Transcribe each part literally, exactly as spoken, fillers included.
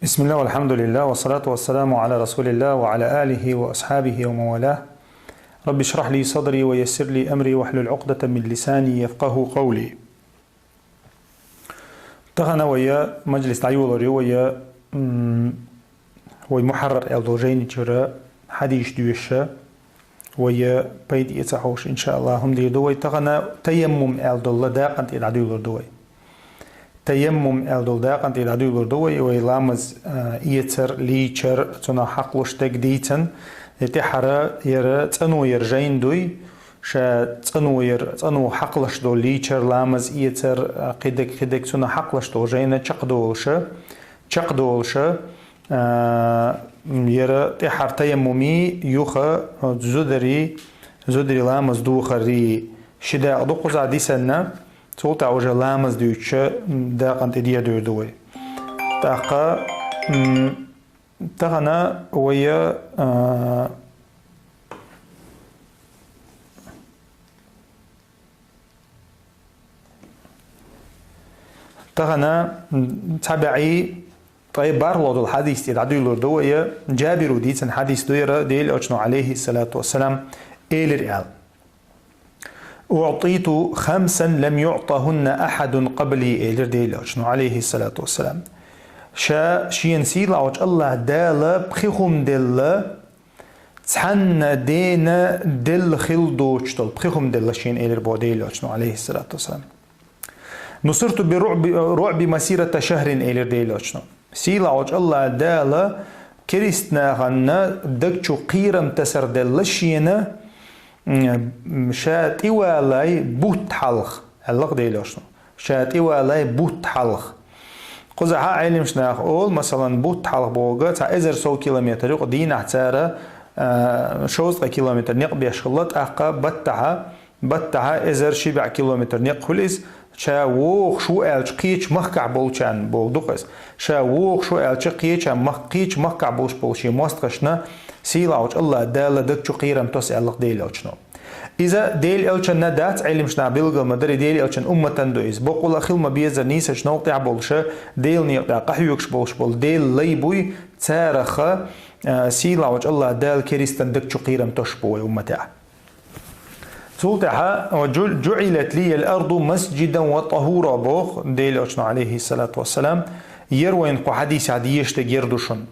بسم الله والحمد لله والصلاة والسلام على رسول الله وعلى آله وأصحابه ومن والاه. رب اشرح لي صدري ويسر لي أمري واحلل عقدة من لساني يفقهوا قولي. Тахана вая маджлис дӀайолар ю вая, м, вай Мухьаррар аьлла долу жайни чура хьадийш доьша, вая пайда эца хьош, иншааллахӀ, хӀума дийр ду вай. Тахана таяммум аьлла долла дакъан тӀе дӀадуьйлур ду вай. Таяммум аьлла долу дакъан тӀе дӀадуьйлур ду вай, вай ламаз, а, эцар, лийчар, цунах хьакхалуш дерг дийцан, и тӀаьхьара яра цӀано яра жайна дуй, ша цӀано яра, цӀано хьакхалуш долу лийчар, ламаз эцар, а, кхидерг, кхидерг цунах хьакхалуш долу жайна чекхдолуша, чекхдолуша, а, яра тӀаьхьара таяммуми юха, а, зудари, зудари ламаз духари, ши дакъа ду кхузахь дисанна, цул тӀаьхьа уже ламаз дуьйцуча дакъан тӀе дӀадуьйр ду вай. ТӀаккха, м, тахана вая, а, тахана, м, цхьа бӀе ткъе бархӀ долу хьадис тӀе дӀадуьйлур ду вая, Джабира дийцина хьадис ду яра, Делан Элчано, Ӏалайхиссалату вассалам, элира аьлла. «أعطيت خمسا لم يعطهن أحد قبلي», элира Делан Элчано, Ӏалайхиссалату вассалам. Ша шена сийлахьчу АллахӀ Дала пхи хӀума делла, цхьанна дена делла хила доцуш долу пхи хӀума делла шена, элира боху Делан Элчано, Ӏалайхиссалату вассалам. «نصرت برعب، رعب مسيرة شهر», элира Делан Элчано. Сийлахьчу АллахӀ Дала керист нахана даг чу кхерам тасар делла шена, м, ша тӀевалай бутт хьалха, аьлла-кх Делан Элчано. Ша тӀевалай бутт хьалха. Кхузахь Ӏеламчу наха олу, масалан, бутт хьалха бохург цхьа эзар сов километр ю-кх, дийнахь цара, а, шовзткъе километр некъ беш хилла, тӀаккха баттахьа, баттахьа эзар ши бӀе километр некъ хуьлу иза, ша вогӀуш ву аьлча кхечу махкахь болчарна бохург ду-кх иза. Ша вогӀуш ву аьлча кхечу мах-, кхечу махкахь болуш болу шен мостагӀашна сийлахьчу АллахӀ Дала даг чу кхерам тосу, аьлла-кх Делан Элчано. Иза Делан Элчанна дац, Ӏеламчу наха билгал ма дарий, Делан Элчан умматан ду иза. Бакъволу хила ма безара нийсачу новкъа тӀехь болуша, Делан некъа тӀехь къахьоьгуш болуш болу Делан лай буй, цараха, а, сийлахьчу АллахӀ Дала керистан даг чу кхерам тосуш бу вай умматехь. Цул тӀаьхьа, «جعلت لي الأرض مسجدا وطهورا», боху Делан Элчано, Ӏалайхиссалату вассалам, яра вайна кху хьадисехь дезаш дерг яра ду шуна.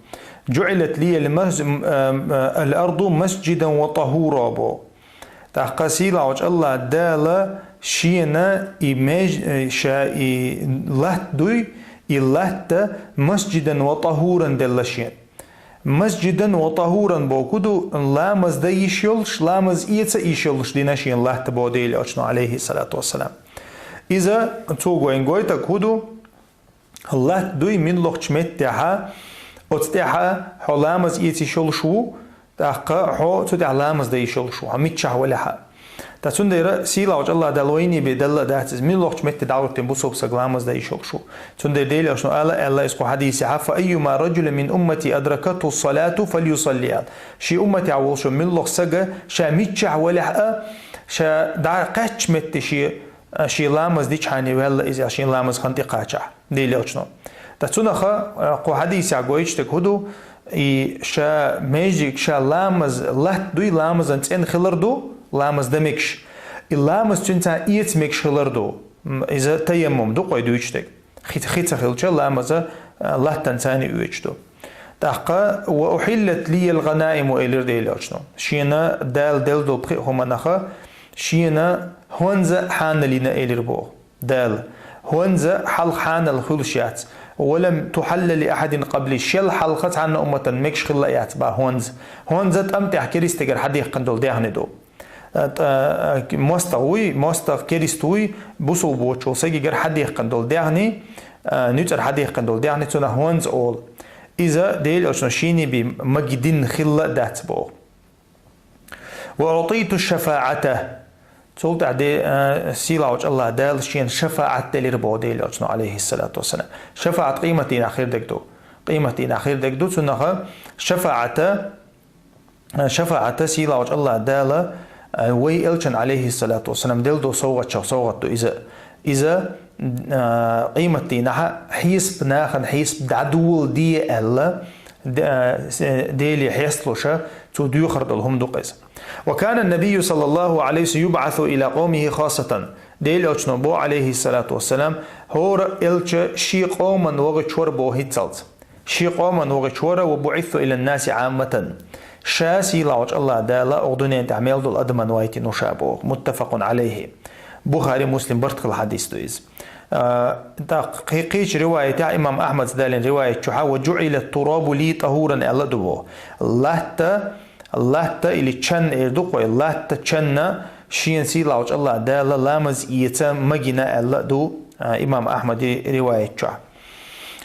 «جعلت لي المس-، م-، آم، آه، الأرض مسجدا وطهورا», боху. ТӀаккха сийлахьчу АллахӀ Дала шена и меж-, э, ша и латта дуй, и латта «масджидан ва тахуран» делла шена. «Масджидан ва тахуран» бохург ду, ламаз дан йиш йолуш, ламаз эца йиш йолуш дина шена латта боху Делан Элчано, Ӏалайхиссалату вассалам. Иза цо вайна гойтург хӀун ду? Латта дуй муьлххачу меттехьа, оцу тӀехьа хьо ламаз эца йиш йолуш ву, тӀаккха хьо цу тӀехь ламаз дан йиш йолуш ву, хьо миччахь валахь а. Ткъа цундела сийлахьчу АллахӀ Дала вайна бен делла а дац иза, муьлххачу метте дӀагӀорта бусалба саг ламаз дан йиш йолуш ву. Цундела Делан Элчано ала аьлла иза кху хьадисехь: «فأيما رجل من أمتي أدركته الصلاة فليصلها». Шен умматехь волуш муьлхха сага ша миччахь валахь а, ша дӀакхаьчча метте шен, шен ламаз дичхьана ваьлла иза, шен ламаз хан тӀекхачахь. Делан Элчано. Ткъа цунах, э, кху хьадисехь гойтуш дерг хӀун ду, и ша междиг, ша ламаз латта дуй, ламазан цӀена хилар ду, ламаз дан мегаш. И ламаз цуьнца эца мегаш хилар ду. М, иза таяммум ду кху дуьйцуш дерг. Хи-, хи ца хилча ламаза, э, латтан цани оьцуш ду. ТӀаккха: «وأحلت لي الغنائم», элира Делан Элчано. Шена Дала делла долу пхи а хӀуманах шена хӀонза хьанал йина элира боху. Дала. ХӀонза хьалха хьанал хуьлуш яц. «ولم تحل لأحد قبلي». Шел хьалха цхьанна умматан мегаш хилла а яц боху хӀонза. ХӀонза тӀам тӀехь керист стегара хьадаьккхина долу даьхни ду. А, тӀа, а, мостагӀа вуй, мостагӀа керист вуй, бусалба воцчул сагигара хьадаьккхина долу даьхни, а, нуьцкъара хьадаьккхина долу даьхни, цунах хӀонза олу. Иза Делан Элчано шена бен магийна хилла а дац боху. «وأعطيت الشفاعة». Цул тӀаьхьа де-, а, сийлахьчу АллахӀ Дала шена шафаӀат делира боху Делан Элчано, Ӏалайхиссалату вассалам. ШафаӀат къематдийнахь хир дерг ду. Къематдийнахь хир дерг ду, цунах шафаӀата, а, шафаӀата сийлахьчу АллахӀ Дала, а, вай Элчан, Ӏалайхиссалату вассалам, делла долу совгӀатчех совгӀат ду иза. Иза, а, къематдийнахьа хьесап, нахана хьесап дӀадоладе аьлла, д-, а, с-, Деле хьесталуш, цо доьхур долу хӀума ду-кх иза. وكان النبي صلى الله عليه وسلم يبعث إلى قومه خاصة. Делан Элчано боху, Ӏалайхиссалату вассалам, хӀора элча шен къоман вахачу хӀора боху хӀинццалц. Шен къоман вахачу хӀора, وبعثت إلى الناس عامة. Ша, сийлахьчу АллахӀ Дала, оха дуьнен тӀехь мел долу адаман вайтина ву ша боху. متفق عليه. Бухари, Муслим барт хилла хьадис ду иза. А, тӀаккха кхи-, кхечу риваятехь, имам Ахьмада далийна риваят чохь, وجعل التراب لي طهورا аьлла а ду боху. Латта, латта или чан эр ду-кх вай, латта чанна шена, сийлахьчу АллахӀ Дала, ламаз эца магийна аьлла а ду, а, имам Ахьмадан риваят чохь.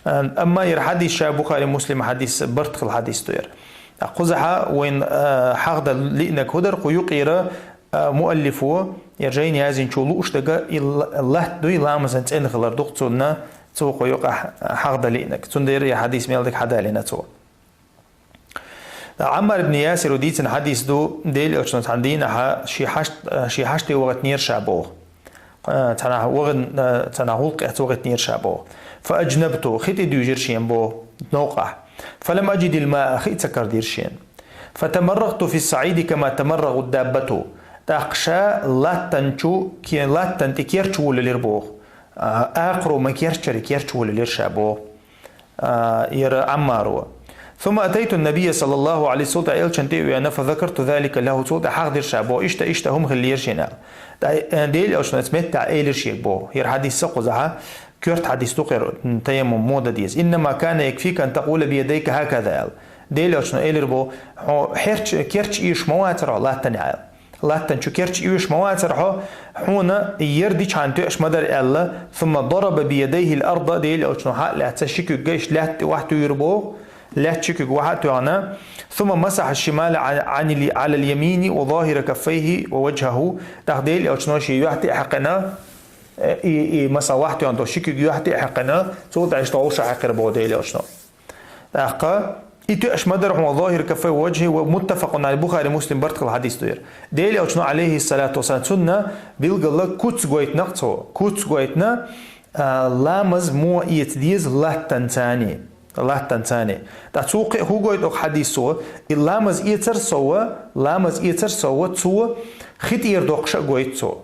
А, амма яра хьадис ша Бухари, Муслим хьадис, барт хилла хьадис ду яра. Ткъа кхузахь вайн, а, хьахдан лиънарг хӀун дара, кху юкъера, а, муаллифо, яра жайна яздинчо лууш дерг и ла-, латта дуй ламазан цӀена хилар ду-кх цунна, цо кху юкъахь хьахдан лиънарг. Цундела и хьадис мел дерг хьадалийна цо. Ткъа Ӏаммар ибн Ясиро дийцина хьадис ду, Делан Элчано цхьана дийнахь шен хьашт-, шен хьаште вахийтинера ша боху. Цхьанхьа вахана, цхьанхьа гӀуллакх эцна вахийтинера ша боху. فأجنبت, хи тӀедуьйжира шена боху, новкъахь. فلم أجد الماء, хи а ца карадира шена. فتمرغت في الصعيد كما تمرغ الدابة. ТӀаккха ша латтан чу, ке-, латтан тӀе керча волалира боху. А, акхаро ма-керччара керча волалира ша боху. А, яра Ӏаммаро. ثم أتيت النبي صلى الله عليه وسلم, цул тӀаьхьа Элчанна тӀе а веана, فذكرت ذلك له, цул тӀаьхьа хьахадира ша боху, иштта, иштта хӀума хиллера шена аьлла. ТӀаккха, э, Делан Элчано оцу меттехь элира шега боху. Яра хьадис ца кхузахь, коьрта хьадис ду-кх яра, м, таяммум муха дан деза. إنما كان يكفيك أن تقول بيديك هكذا аьлла. Делан Элчано элира боху, хьо хьерча, керча оьшуш ма вацара хьо латтанехь аьлла. Латтан чу керча оьшуш ма вацара хьо, хьуна яра дичхьана тоьаш ма дара аьлла, ثم ضرب بيديه الأرض, Делан Элчано хьа а лаьцна ши куьг иштта лаьтта тӀе охьатуьйхира боху, лаьтта ши куьг охьа а тоьхна, ثم مسح الشمال عن، عن ال-، على اليمين وظاهر كفيه ووجهه, тӀаккха Делан Элчано шен юьхь тӀе а хьаькхина, э, и, и, масала, охьатоьхна долу ши куьг юьхь тӀе а хьаькхина, цул тӀаьхьа иштта вовшах хьаькхира боху Делан Элчано. ТӀаккха и тоьаш ма дара хьуна, ظاهر كفيه ووجهه, متفق عليه, Бухари, Муслим барт хилла хьадис ду яра. Делан Элчано, Ӏалайхиссалату вассалам, цунна билггала куц гойтина-кх цо. Куц гойтина, а, ламаз муха эца деза латтанца. Латтанца. Ткъа цо кхин а хӀун гойту оха хьадисо? И ламаз эцар сов, ламаз эцар сов, цо хи тӀера доккхуш а гойту цо.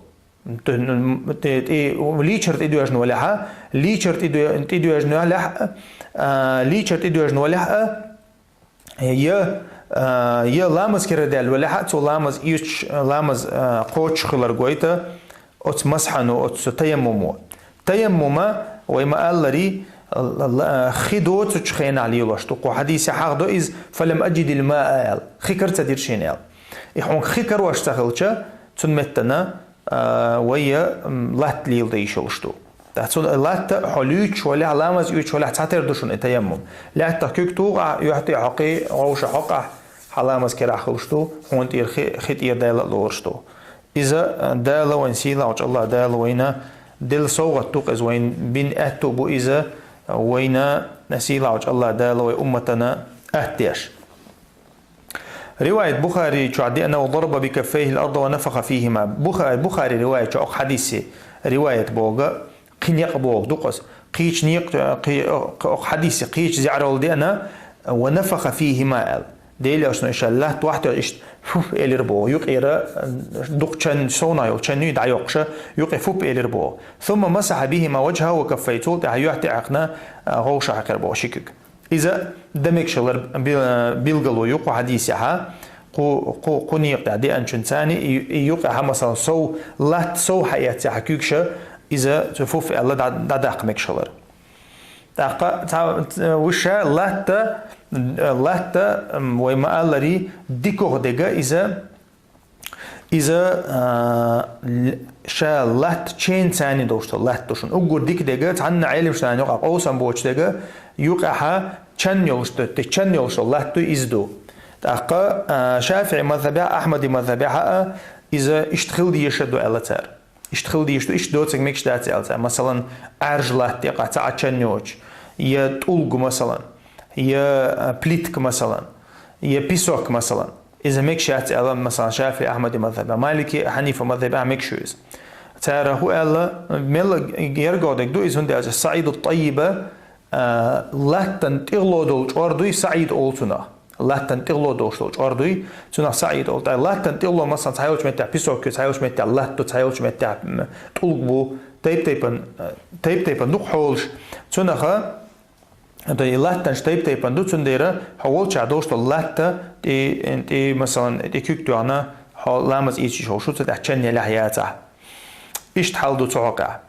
Т-, м, т-, тӀе-, лийчар тӀедоьжна валахь а, лийчар тӀедо-, тӀедоьжна валахь а, а, лийчар тӀедоьжна валахь а, я, а, я ламаз кера даьлла валахь а, цо ламаз оьцуш, ламаз, а, кхочуш хилар гойту оцу масхьано, оцу таяммумо. Таяммума, вай ма-аллара, л-, л-, хи доцучу хенахь лелош ду. Кху хьадисехь хьахадо иза, فلم أجد الماء аьлла. Хи кара ца дира шена аьлла. И хьуна хи карош ца хилча, цунна меттана, а, вай, м, латта леладе йиш йолуш ду. Ткъа цу латта хьо луьйчуш валахь, ламаз оьцуш валахь, цхьатера ду шуна и таяммум. Лаьттах куьг тухахь, юьхь тӀе а хьокхий, вовшах хьокхахь, хьан ламаз керахь хуьлуш ду, хьуна тӀера хи, хи тӀера даьлла а лоруш ду. Иза, а, Дала вайн, сийлахьчу АллахӀ Дала вайна делла совгӀат ду-кх иза, вайна бина аьтту бу иза, вайна сийлахьчу АллахӀ Дала вай умматана атта деш. Риваят Бухари чохь деана, وضرب بكفيه الأرض ونفخ فيهما. Буха-, Бухари риваят чохь оха хьадисе риваят боху, кхин некъ боху ду-кх иза. Кхечу некъ-, кхи-, оха хьадисе кхечу зӀаралла деана, ونفخ فيهما аьлла. Делан Элчано иштта латта охьатоьхна иштта фуф элира боху. Юкъера дукха чан, совнах йолу чан юй дӀайоккхуш, юкъе фуф элира боху. ثم مسح بهما وجهه وكفيه. Цул тӀаьхьа юьхь тӀе а хьаькхна, вовшах хьаькхира боху ши куьг. Иза дан мегаш хилар би-, билгало ю кху хьадисехь, кху, кху, кху некъа тӀехь деанчунцани, и, и юкъехь, масалан, сов, латта сов хьаэццехь куьгаш, иза цу фуф аьлла дӀа-, дӀадаккха мегаш хилар. ТӀаккха цхьа, ц-, вуьш латта, латта, м, вай ма-аллара, дикох дерг иза, Иза, а, л-, ша латта ченцани долуш долу латта ду шуна. Уггар дика дерг, цхьанна Ӏеламнаха юкъахь къовсам боцуш дерг, юкъахь чан йолуш ду, те чан йолуш долу латта ду, иза ду. ТӀаккха, а, ШафиӀи мазхабехь, Ахьмади мазхабехь а иза иштта хила дезаш ду аьлла цара. Иштта хила дезаш ду, иштта доцург мегаш дац аьлла цара. Масалан, Ӏаьржа латта юкъахь цхьа а чан йоцуш, я тӀулг, масалан, я, а, плитка, масалан, я песок, масалан. Иза мегаш яц аьлла, масалан, ШафиӀи, Ахьмади мазхабехь, Малики, Хьанифа мазхабехь мегаш ю иза. Цара хӀу аьлла, мел яргодаг ду иза, хӀунда аьлча саӀиду тӀаййиба, а, латтан тӀегӀло долу чӀор дуй, саӀид олу цунах. Латтан тӀегӀло долуш долу чӀор дуй, цунах саӀид олу. Ткъа латтан тӀегӀло, масалан, цхьайолчу меттехь песок ю, цхьайолчу меттехь латта ду, цхьайолчу меттехь, м, тӀулг бу, тайп-тайпан, а, тайп-тайпан ду-кх хьолаш. Цунаха, ткъа и латтанаш тайп-тайпан ду, цундела хьо волчохь долуш долу латта тӀе, тӀе, масалан, тӀе куьг тоьхна, хьо ламаз эцаш йолуш ву, цу тӀехь чан елахь яцахь. Иштта хьал ду цу хьокъехь.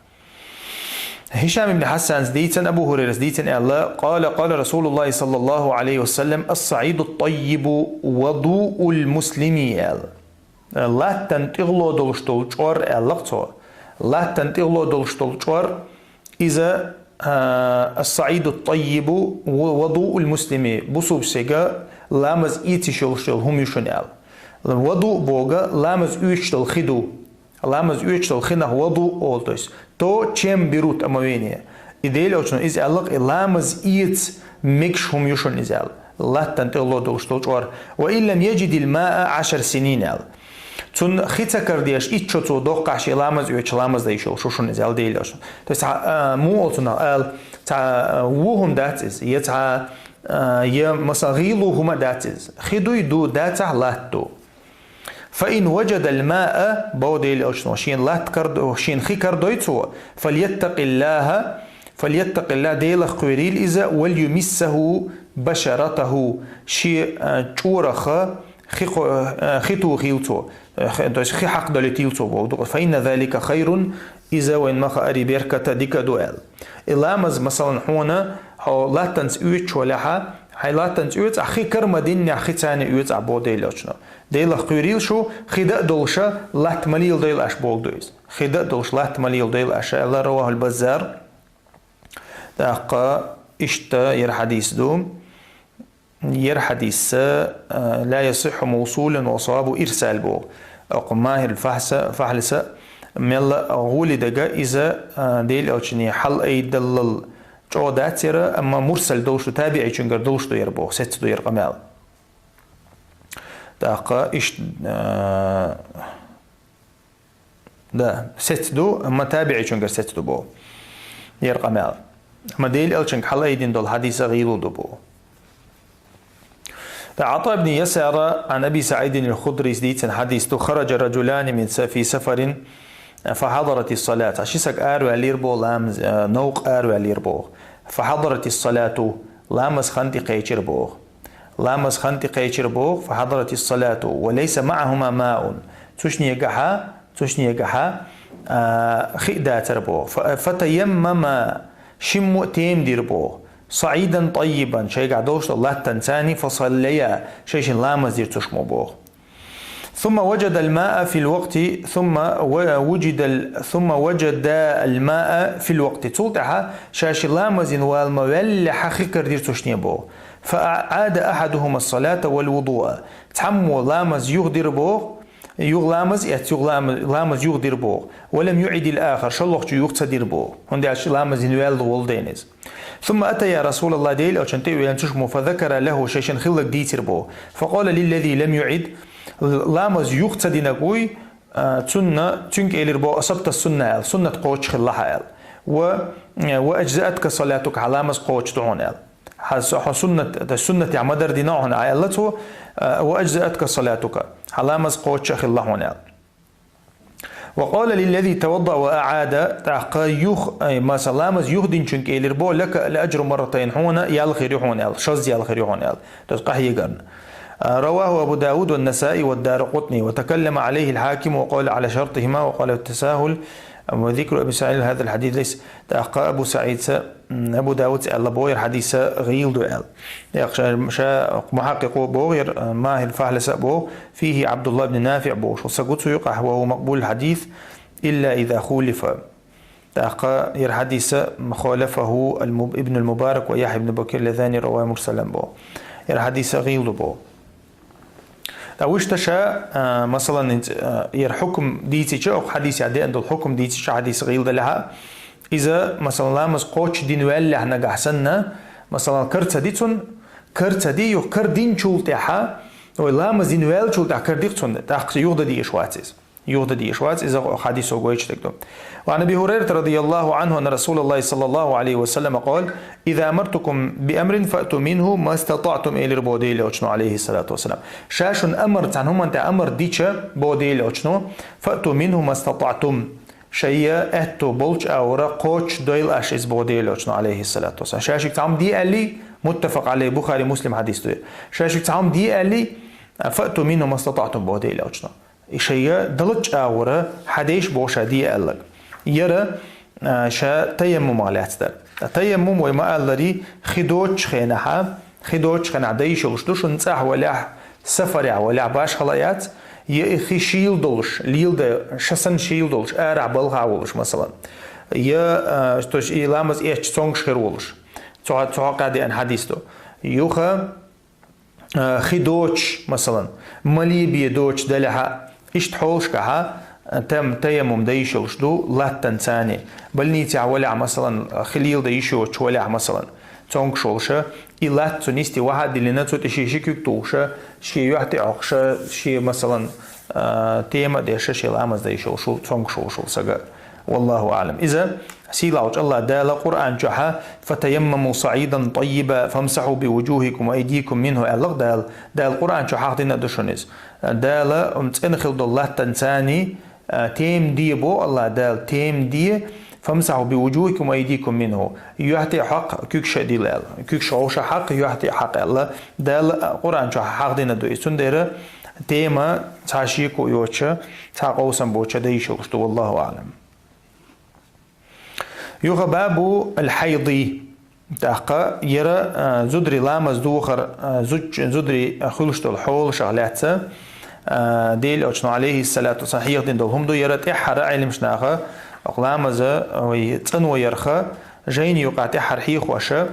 Хишам ибн Хьассанца дийцина, Абу ХӀурайрас дийцина аьлла: «Къала, къала Расулуллахи саллаллаху Ӏалайхи ва саллам: ас-саӀиду ат-таййибу вадуул муслими», аьлла. Латтан тӀегӀло долуш долу чӀор аьлла-кх цо. Латтан тӀегӀло долуш долу чӀор, иза, а, ас-саӀиду ат-таййибу ва-, вадуул муслими, бусулба стеган ламаз эцаш йолуш йолу хӀума ю шуна аьлла. Ваду боху ламаз оьцуш долу хи ду. Ламаз оьцуш долу хинах ваду олу, то есть то, чем берут омовение. И Делан Элчано иза аьлла-кх, и ламаз эца мегаш хӀума ю шуна иза аьлла. Латтан тӀегӀло долуш долу чӀор. «Ва ин лам яджидил маа Ӏашар синин», аьлла. Цунна хи ца карадеш, итт шо цо доккхахь, шен ламаз оьцуш, ламаз дан йиш йолуш ву шуна иза аьлла Делан Элчано. То есть, а, муха олу цунах аьлла, цхьа, а, вон хӀума дац иза, я цхьа, а, я, масалан, гӀийла хӀума дац иза. Хи дуй, ду, дацахь, латта ду. «Фа ин ваджадал маа», боху Делан Элчано, шена латта карадо-, шена хи карадой цо, «фальяттакъиллаха», «фальяттакъиллах», Делах кхоьрийла иза, «валь юмиссаху башаратаху», шен, а, чӀорах хи кхо-, а, хи тухийла цо, а, хи, то есть хи хьакхадолийтийла цо боху. «Фа инна залика хайрун», иза вайна ма-хаъара беркат а, дика а ду аьлла. И ламаз, масалан, хьуна, хьо латтанца оьцуш валахь, хьайн латтанца оьцу ахь, хи кара ма диннехь, хи царна оьцу ахь боху Делан Элчано. Делах кхоьрийла шу, хи дан а долуша, латта ма леладойла аша боху ду иза. Хи дан а долуш, латта ма леладойла аша аьлла, равахул Баззар. ТӀаккха иштта яра хьадис ду. Яра хьадис, а, ла ясихху мавсулан ва савабу ирсал боху. Окху Махьил Фахьса-, Фахьлиса мелла гӀоли дага иза, а, Делан Элчане хьал айдаллал чӀогӀа дац яра, амма мурсал долуш ду, табиӀичуьнгара долуш ду яра боху, сецца ду яра къамел. ТӀаккха иштта, а, да, сецца ду, амма табиӀичуьнгара сецца ду боху. Яра къамел. Амма Делан Элчанга хьал айдина долу хьадиса гӀийла ду боху. ТӀаккха Ӏата ибн Ясара Ӏан Аби СаӀидин ал-Худрийс дийцина хьадис ду: «Хараджа раджулани мин са-, фи сафарин, фахьадаратис салат». Цхьа ши саг араваьллера боху ламаз, а, новкъа араваьллера боху. «Фахьадаратис салату», ламаз хан тӀе кхечира боху. Ламаз хан тӀе кхечира боху, «фахьадаратис салату, ва лайса маӀахума маун». Цуьшнегахьа, цуьшнегахьа, а, хи а дацара боху. Фа-, «фатаяммама», шиммо а тема дира боху. «СаӀидан тӀаййибан», шайгахь долуш долу латтанца, «фасаллая», шайшинна ламаз дира цу шиммо боху. «Сумма ваджадал маа фил вакъти, сумма ва-, вуджидал, сумма ваджадал маа фил вакъти». Цул тӀаьхьа ша ши ламаз йина вала ма ваьллехьа хи карадира цуьшне боху. «Фа аӀада ахьадухума салата вал вудуа». Цхьаммо ламаз юхадира боху, юха ламаз эцна, юха лама-, ламаз юхадира боху. «Ва лам юӀидил ахар», шолгӀачо юха ца дира боху. ХӀунда аьлча ламаз йина ваьлла волу дела иза. «Сумма атая Расулаллах», Делан Элчанна тӀе а веана цу шиммо, «фазакара лаху», шайшинна хилларг дийцира боху. «Факъала лиллази лам юӀид», ламаз юха ца динарг вуй, а, цунна, цуьнга элира боху: «Асабта сунна», аьлла, суннат кхочуш хилла хьан аьлла. «Ва, ва аджзаатка салатука», хьан ламаз кхочуш ду хьуна аьлла. Хьан с-, хьо суннат, суннатехь ма-дарра дина хьуна аьлла цо, а, «ва аджзаатка салатука», хьан ламаз кхочуш а хилла хьуна аьлла. «Ва къала лиллази тавадда ва аӀада», тӀаккха юха, ай, масала, ламаз юха динчуьнга элира боху: «Лака ал-аджру марратайн», хьуна ял хир ю хьуна аьлла, шозза ял хир ю хьуна аьлла. То есть къахьегарна. А, раваху Абу Дауд ва Насаи ва Даракъутни, ва такаллама Ӏалайхи ал-Хьаким ва къала Ӏала шартихима ва къала тасахул, ва зикру Аби СаӀид хазал хьадис лайс. ТӀаккха Абу СаӀидца, м, Абу Дауд аьлла боху, яра хьадиса гӀийла ду аьлла. Яхь ша, ша мухьаккикъо боху, яра, а, Махьил Фахьлиса боху, «фихи Ӏабдуллах ибн НафиӀ» боху, шул сагу цу юкъахь, «ва хува макъбулул хьадис, илла иза хулифа». ТӀаккха яра хьадиса «халафаху ал-Муб-, ибн ал-Мубарак ва Яхья ибн Букайр лазани равая мурсалан» боху. Яра хьадиса гӀийла ду боху. Ткъа вуьшта ша, а, масалан, хӀинца, а, яра хьукум дийцича, окху хьадисехь деана долу хьукум дийцича, хьадис гӀийла далехьа, иза, масалан, ламаз кхочуш дина ваьллехь нагахь санна, масалан, кара ца ди цунна, кара ца ди, юха кара динчул тӀаьхьа, ой, ламаз дина ваьллачул тӀаьхьа кара ди-кх цунна, тӀаккха юха дан дезаш вац иза. Юха дийш вац, иза хьадисо гойтуш дерг ду. وعن أبي هريرة رضي الله عنه أن رسول الله صلى الله عليه وسلم قال: إذا أمرتكم بأمر فأتوا منه ما استطعتم, элир бо Даьла Элчано, عليه الصلاة والسلام. Ша шуна амар, цхьан хӀуманна тӀа амар дича, бо Даьла Элчано, فأتوا منه ما استطعتم. Шайга аьтту болча агӀора кхоччуш дойла аш из, бо Даьла Элчано, عليه الصلاة والسلام. Ша шуьга цхьа хӀума де аьлча, متفق عليه, Бухари, Муслим хьадис ду. Ша шуьга цхьа хӀума де аьлча, فأتوا منه ما استطعتم, бо Даьла Элчано. И шайга далча агӀора хьадеш, бо ша де аьлларг. Яра, а, ша таяммумах лаьцна дар. Таяммум вай ма-аллара, хи доцучу хенахьа, хи доцучу хенахь де йиш йолуш ду шуна, цӀахь валахь, сафарехь валахь, башхала яц, я и хи шийла долуш, леладе, ша санна шийла долуш, арахь, балхахь волуш, масалан. Я, а, то есть и ламаз эцча цомгуш хир волуш. Цу хьа-, цу хьокъехь деана хьадис ду. Юха, а, хи доцуш, масалан, мале бен доцуш далахьа, иштта хьолашкахьа, а, там-, таяммум де йиш йолуш ду латтанца. Больницехь валахь, масалан, хи леладе йиш йоцуш валахь, масалан, цомгуш волуша, и латта цунна йисте ваха а диллина, цу тӀе шен ши куьг тухуша, шен юьхь тӀе а хьокхуша, шен, масалан, а, тема а деша, шен ламаз де йиш йолуш ву цомгуш волуш волу сага. والله أعلم. Иза сийлахьчу АллахӀ Дала Къуръан чохьа: «فتيمموا صعيدا طيبا فامسحوا بوجوهكم وأيديكم منه», аьлла Дала. Дала Къуръан чохь хьахдина ду шуна иза. Дала, м, цӀена хила долу латтанца, а, тема де, бо АллахӀ Дала, тема де, «فامسحوا بوجوهكم وأيديكم منه». Юьхь тӀе а хьокха, куьгаш а дилла аьлла. Куьгаш вовша хьакха, юьхь тӀе а хьакха аьлла. Дала Къуръан чохь хьахдина ду иза. Цундела тема цхьа шеко йоцуша, цхьа къовсам боцуша де йиш йолуш ду, والله أعلم. Юха бабу аль-хьайди. ТӀаккха яра, а, зударий ламаз дохар, а, зудч-, зударий хуьлуш долу хьолашах лаьцна, а, Дела Элчано, عليه الصلاة والسلام, хьехадина долу хӀума ду, яра тӀаьххьара Ӏеламнаха, оха ламаза, вай цӀано ярха, жайна юкъа тӀаьххьара хьехоша,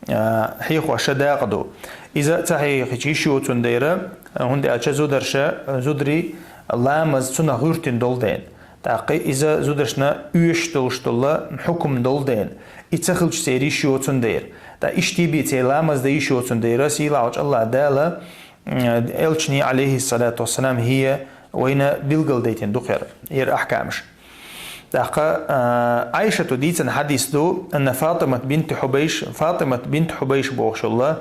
а, хьехоша дакъа ду. Иза ца хьехийча йиш йоцун дера, хӀунда аьлча зударша, зударий ламаз цунах гӀуьртина долу дела. ТӀаккха иза зударшна оьшуш долуш долу хьукум долу дела. И ца хилча церан йиш йоцун дера. ТӀаккха иштта бен церан ламаз дан йиш йоцун дера, сийлахьчу АллахӀ Дала, м, Элчане, عليه الصلاة والسلام, хӀе вайна билгалдайтина ду-кх яра, яра ахькамаш. ТӀаккха, а, Ӏайшата дийцина хьадис ду, أن فاطمة بنت حبيش, ФатӀимат бинт Хьубайш бохуш йолу,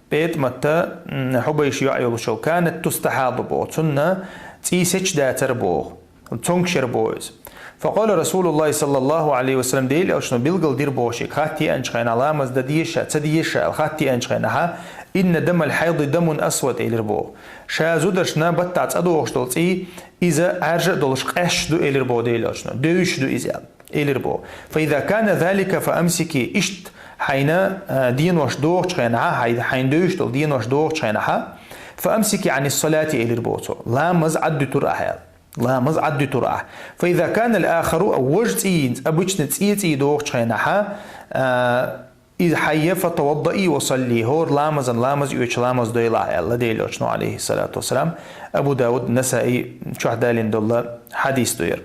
ПетӀмата, м, Хьубайш йоӀ йолуш йолу, كانت تستحاض боху, цунна цӀий сецдацара боху, цомгуш яра боху иза. فقال رسول الله صلى الله عليه وسلم, Дела Элчано билгалдира боху шега, хатта еанчу хенахь, ламаз дан деза ша, ца деза ша аьлла хатта еанчу хенахьа, إن دم الحيض دم أسود элира боху. Ша зударшна баттахь цӀа дохуш долу цӀий, иза Ӏаьржа а долуш къаьсташ ду элира боху Дела Элчано, девзаш ду иза аьлла. Элира боху: «فإذا كان ذلك فأمسكي», иштта хьайна, а, денош дохучу хенахьа, хьай-, хьайна девзаш долу денош дохучу хенахьа, «فأمسكي عن الصلاة», элира боху цо. Ламаз Ӏаддуьтур ахьа аьлла. Ламаз Ӏаддуьтур ахьа. «فإذا كان الآخر», а важа цӀий, обычный цӀе цӀий дохучу хенахьа, а, иза хьайя, «فتوضئي وصلي», хӀора ламазан ламаз оьцу, ламаз дойла ахьа аьлла Дела Элчано, عليه الصلاة والسلام. Абу Дауд, Насаи чохь далийна долу хьадис ду яра.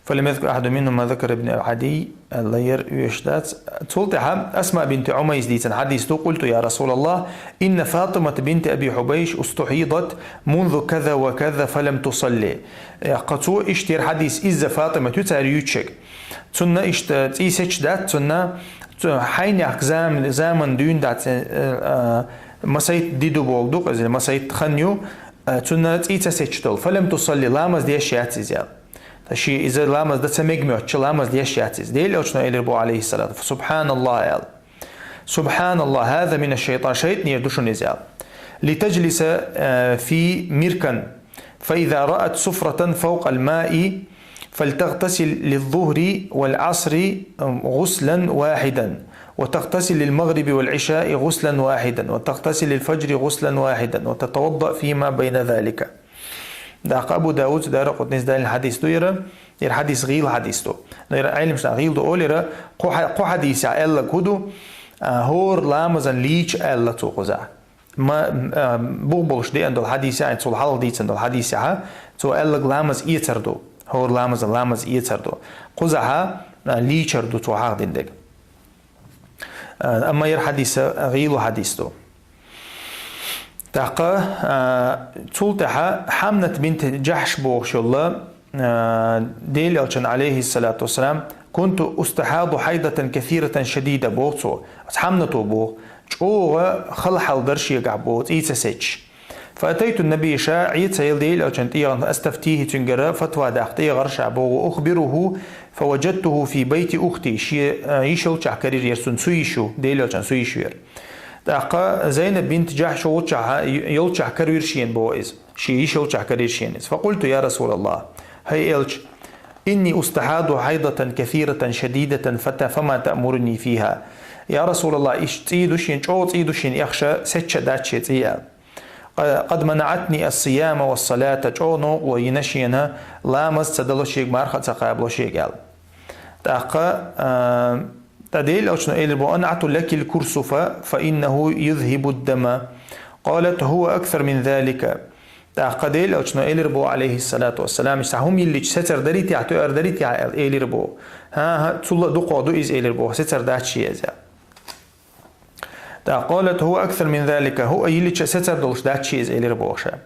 «فلم يذكر أحد منهم ما ذكر ابن عدي», аьлла яра, оьшуш дац. Цул тӀаьхьа Асма бинт Ӏумайс дийцина хьадис ду: «قلت يا رسول الله، إن فاطمة بنت أبي حبيش استحيضت منذ كذا وكذا فلم تصل». Кху цо иштта яра хьадис, изза ФатӀимат ю цара юьйцуш ерг. Цунна иштта цӀий сецдац, цунна, цу хьайнехк зам-, заман дуьйна дац, э, э, масайтта ди ду боху ду-кх иза, масайтта хан ю, э, цунна цӀий ца сецдолу. «فلم تصل», ламаз деш яц иза аьлла. Ткъа шен иза ламаз дан ца мега моьттуш, ламаз деш яц иза. Дела Элчано элира боху, عليه الصلاة: «سبحان الله», аьлла. «سبحان الله، هذا من الشيطان», шайтӀанера ду шуна иза аьлла. «لتجلس، آه، في مركن، فإذا رأت سفرة فوق الماء فلتغتسل للظهر والعصر غسلا واحدا، وتغتسل للمغرب والعشاء غسلا واحدا، وتغتسل للفجر غسلا واحدا، وتتوضأ فيما بين ذلك». ТӀаккха Абу Дауд, Даракъутнис далийна хьадис ду яра, яра хьадис гӀийла хьадис ду. Но яра Ӏеламнаха гӀийла ду олу яра, кху хьа-, кху хьадисехь аьлларг хӀун ду, а, хӀора ламазан лийча аьлла цо кхузахь. Ма, а, бух болуш деана долу хьадисехь, цул хьалха дийцина долу хьадисехь, цо аьлларг ламаз эцар ду. ХӀора ламазан ламаз эцар ду. Кхузахь, а, лийчар ду цо хьахдина дерг. А, амма яра хьадис гӀийла хьадис ду. ТӀаккха, а, цул тӀаьхьа Хьамнат бинт Джахьш бохуш йолла, а, Делан Элчанна, алейхиссалату вассалам: «كنت أستحاض حيضة كثيرة شديدة», боху цо. Хьамнато боху, чӀогӀа хала хьал дара шегахь боху, цӀий ца сецча. «فأتيت النبي», ша Ӏе ца елла Делан Элчанна тӀегӀан, «أستفتيه», цуьнгара фатва даккха тӀегӀар ша боху, «أخبره فوجدته في بيت أختي», шен, а, йиш йолчохь карийра, яра цуьнан цу йиш ю, Делан Элчанан цу йиш ю яра. ТӀаккха Зайнаб бинт Джахьш йолчохь, йолчохь карийра шена боху иза. Шен йиш йолчохь карийра шена иза. «فقلت: يا رسول الله», хӀай Элча, «إني أستحاض حيضة كثيرة شديدة فت-، فما تأمرني فيها». «Я Расулаллах, иштта цӀий ду шена, чӀогӀа цӀий ду шена, эхша сецча дац шен цӀий», аьлла. «قد منعتني الصيام والصلاة», чӀогӀа новкъарло йина шена, ламаз ца дало шега, марха а ца кхабало шега, аьлла. ТӀаккха, а, тӀаккха Делан Элчано элира боху: «أنعت لك الكرسف فإنه يذهب الدم». قالت: «هو أكثر من ذلك». ТӀаккха Делан Элчано элира боху, алейхиссалату вассалам, иштта хӀума йиллича сецар дарий техьа, тоьар дарий техьа аьлла, элира боху. «ХӀан-хӀа, цул а дукхох ду иза», элира боху, «сецар дац шен иза», аьлла. ТӀаккха: «قالت: هو أكثر من ذلك», хӀума йиллича сецар долуш дац шен иза, элира боху ша.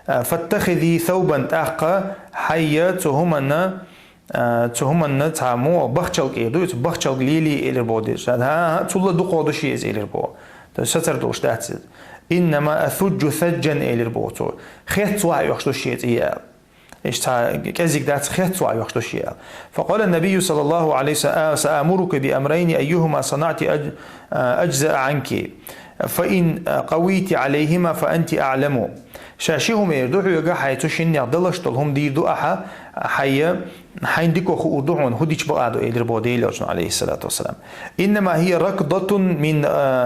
А, «فاتخذي ثوبا», тӀаккха хьайя цу хӀуманна, а, цу хӀуманна цхьа мо бахчалг эр ду, иза бахчалг лелий, элира боху Делан Элчано. «ХӀан-хӀа, цул а дукхох ду шен иза», элира боху. То есть сецар долуш дац иза. «إنما أثج ثجا», элира боху цо. «Хец вахь оьхуш ду шен цӀий», аьлла. Иштта цхьа кӀезиг дац, хец вахь оьхуш ду шен, аьлла. «فقال النبي صلى الله عليه وسلم: سآمرك بأمرين أيهما صنعت أج-، أجزأ عنك، فإن قويت عليهما فأنت أعلم». Ша ши хӀума эр ду хьоьга, хьайн цу шиннех далаш долу хӀума дийр ду ахьа, хьайя, хьайна дика хуур ду хьуна, хӀун дича бакъ ду, элира боху Делан Элчано, алейхиссалату вассалам. «إنما هي ركضة من،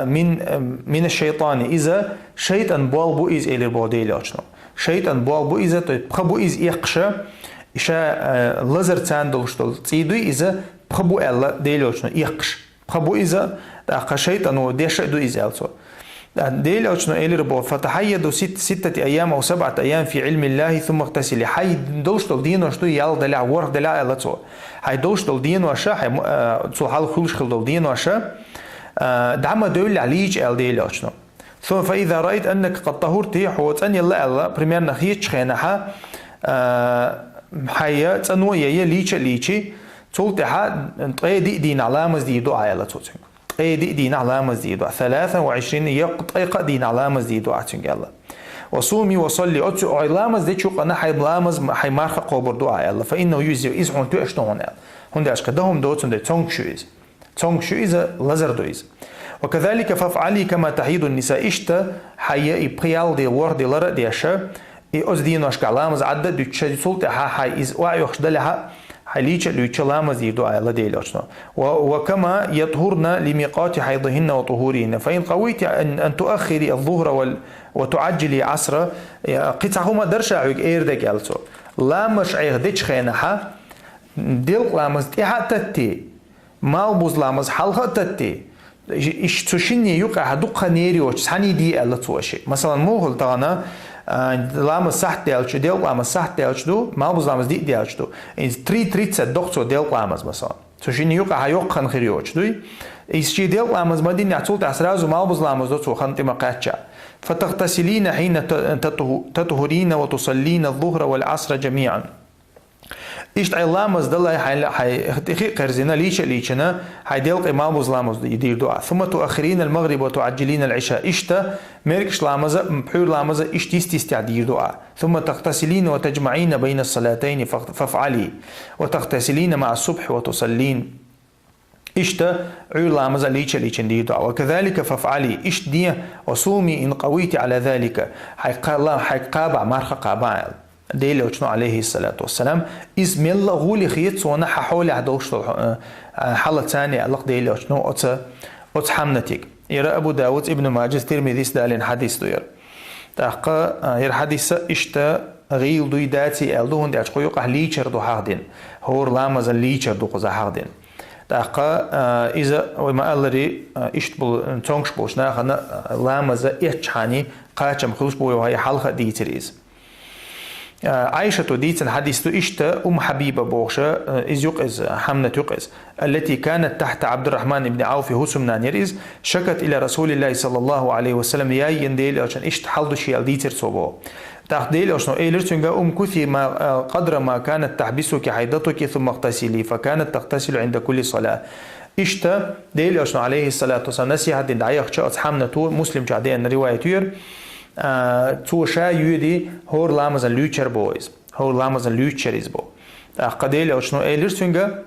من، من الشيطان». Иза шайтӀан болх бу иза, элира боху Делан Элчано. ШайтӀан болх бу иза, то есть пха бу иза эккхаш, ша, э, лазар царна долуш долу цӀий дуй иза, пха бу аьлла Делан Элчано эккхаш. Пха бу иза, тӀаккха шайтӀано деш а ду иза, аьлла цо. ТӀаккха Делан Элчано элира боху: «فتحيضي ست-، ستة أيام أو سبعة أيام في علم الله ثم اغتسلي». Хьайн долуш долу денош ду, ялх делахь, ворхӀ делахь, аьлла цо. Хьайн долуш долу деноша, хьайн, э, цул хьалха хуьлуш хилла долу деноша, э, дӀа ма девллехь лийча, аьлла Делан Элчано. «ثم فإذا رأيت أنك قد طهرت», хьо цӀанъелла аьлла, примерно хетачу хенахьа, а, хьайя цӀано а яйа, лийча а лийчи, цул тӀаьхьа ткъе диъ дийнахь ламаз дийр ду ахьа, аьлла цо цуьнга. Ткъе диъ дийнахь ламаз дийр ду ахьа. «ثلاثا وعشرين», я ткъе кхаа дийнахь ламаз дийр ду ахьа цуьнга, аьлла. «وصومي وصلي», оцу хьайн ламаз дечу къана хьайн ламаз, хьайн марха а кхобур ду ахьа, аьлла. «فإنه يجزئك», иза хьуна тоьаш ду хьуна, аьлла. ХӀунда аьлча кхин дан хӀума доцу, хӀунда аьлча цомгуш ю иза. Цомгуш ю иза, лазар ду иза. «وكذلك فافعلي كما تحيض النساء». Иштта хьайя и пхи-ялх де, ворхӀ де лар а деша, и оцу деношкахь ламаз Ӏадда а дуьтуша, цул тӀаьхьа хьайн иза охьа оьхуш далехьа, хьайн лийча а луьйча ламаз дийр ду ахьа, аьлла Делан Элчано. «و، وكما يطهرن لميقات حيضهن وطهورهن، فإن قويت أن، أن تؤخري الظهر وال، وتعجلي العصر». Кхин цхьа хӀума дара ша хьоьга эр дерг, аьлла цо. Ламазаш Ӏеха дечу хенахьа, делкъа ламаз тӀаьхьа а татти, малх буза ламаз хьалха а татти, иш цу шинне юкъахь дукха хан ер йоцуш цхьаьний де аьлла цо аша. Масалан, муха хуьлу тахана, а, ламаз сахьт даьлча, делкъа ламаз сахьт даьлча ду, малх буза ламаз диъ даьлча ду. Иза три тридцать доху цо делкъа ламаз, масалан. Цу шинне юкъахь йоккха хан хир йоцуш дуй? Иза шен делкъа ламаз ма динехь, цул тӀаьхьа сразу малх буза ламаз до цо хан тӀе ма кхаьчча. «فتغتسلين حين ت، تطه، تطهرين وتصلين الظهر والعصر جميعا». Иштта хьайн ламаз далай, хьайн, хьайн тӀе хи а кхерзина, лийча а лийчина, хьайн делкъе малх буза ламаз дийр ду ахьа. «ثم تؤخرين المغرب وتعجلين العشاء». Иштта, мергаш ламаза, пхьуьйра ламаза иштта йист-йистехь дийр ду ахьа. «ثم تغتسلين وتجمعين بين الصلاتين فاغ، فافعلي. وتغتسلين مع الصبح وتصلين». Иштта, Ӏуьйра ламаза лийча а лийчина дийр ду ахьа. «وكذلك فافعلي», иштта де, «وصومي إن قويت على ذلك». Хьайн кхаба, хьайн кхаба, марха кхаба аьлла. Делан Элчано, алейхиссалату вассалам, иза мелла а гӀоле хета суна хьан хьолехь долуш долу, э, э, хьала царна аьлла-кх Делан Элчано оцу, оцу Хьамнатиг. Яра Абу Давудс, Ибн Маджас, Тирмизис далийна хьадис ду яра. ТӀаккха, э, яра хьадиса иштта гӀийла дуй, даций аьлла ду, хӀунда аьлча кху юкъахь лийчар ду хьахдина. ХӀора ламазан лийчар ду кхуза хьахдина. ТӀаккха, а, иза, вай ма-аллари, а, иштта болу, цомгуш болчу нахана, а, ламаза эцчахьана кхачам хуьлуш бу вай хьалха а дийцира иза. Ӏайшата дийцина хьадис ду иштта, Умм Хьабиба бохуш, иза юкъа иза, Хьамнат юкъа иза. التي كانت تحت عبد الرحمن بن عوف, хӀусамнана яра иза, شكت إلى رسول الله صلى الله عليه وسلم, яйина Делан Элчанна иштта хьал ду шен аьлла дийцира цо боху. ТӀаккха Делан Элчано элира цуьнга: امكثي ما قدر ما كانت تحبسك حيضتك ثم اغتسلي, فكانت تغتسل عند كل صلاة. Иштта Делан Элчано, алейхиссалату вассалам, насихьат дина дӀаяхача оцу Хьамнато, Муслим чохь деана риваят ю хӀара, а, цо ша йоьдий хӀора ламазан луьйчуьра боху иза. ХӀора ламазан луьйчуьра иза боху. ТӀаккха Делан Элчано элира цуьнга,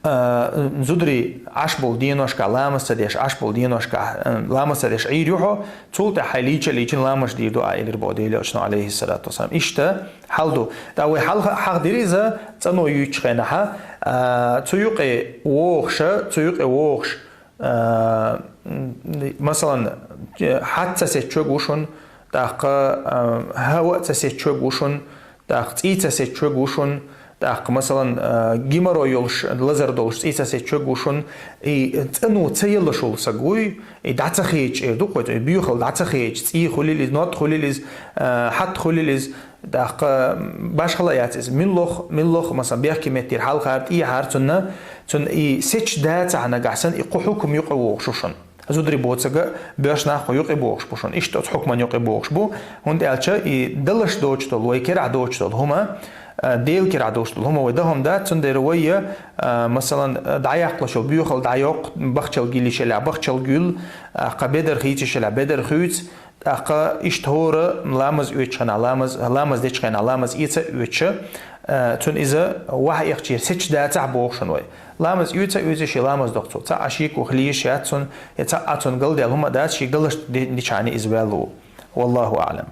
а, зударий Ӏаш болу деношкахь ламаз ца деш, Ӏаш болу деношкахь, а, ламаз ца деш Ӏийр ю хьо, цул тӀаьхьа хьайн лийча а лийчина ламаз дийр ду ахь, элира боху Делан Элчано, алейхиссалату вассалам. Иштта хьал ду. ТӀаккха вай хьалха хьахдира иза, цӀано юьйцучу хенахьа, а, цу юкъе вогӀуша, цу юкъе вогӀуш, а, м, масалан, хьац ца сецчуьг ву шуна, тӀаккха, а, хӀаваъ ца сецчуьг ву шуна, тӀаккха цӀий ца сецчуьг ву шуна, тӀаккха, масалан, а, геморрой йолуш, лазар долуш цӀий ца сецчуьг ву шуна, и цӀано ца еллаш волу саг вуй, и дӀа ца хедаш эр ду кхой, и боьхалла дӀа ца хедаш, цӀий хуьлийла иза, нод хуьлийла иза, а, хьатта хуьлийла иза, тӀаккха башхала а яц иза. Милла лоху, милла лоху, масалан, бехке меттера хьалхара, тӀехьара цунна, цунна и сецча дацахь нагахь санна, и кху хьукам юкъа вогӀуш ву шуна. Зударий боцург а, боьрша нах кху юкъа богӀуш бу шуна. Иштта оцу хьукман юкъа богӀуш бу, хӀунда аьлча и далаш доцуш долу, вай керахь доцуш долу хӀума, а, Делан керахь доцуш долу хӀума вай дан хӀума дац, цундела вай, а, масалан, дӀаяккхалаш йолу боьхалла дӀайоккху, бахчалла гилла шелахь, бахчалла гуьллу, а, кху бедар хийца шелахь, бедар хуьйцу, тӀаккха иштта хӀора ламаз оьцучу хенахь ламаз, ламаз дечу хенахь ламаз эца а оьцуша, а, цунна иза ваха эккхачера сецча дацахь боху шуна вай. Ламаз оьца а оьций, шен ламаз доккху цо. Цхьа а шеко хила йиш яц цунна, я цхьа а цунна галдаьлла хӀума дац, шен галаш де-, дичхьана иза ваьлла ву. Валлаху аӀлам.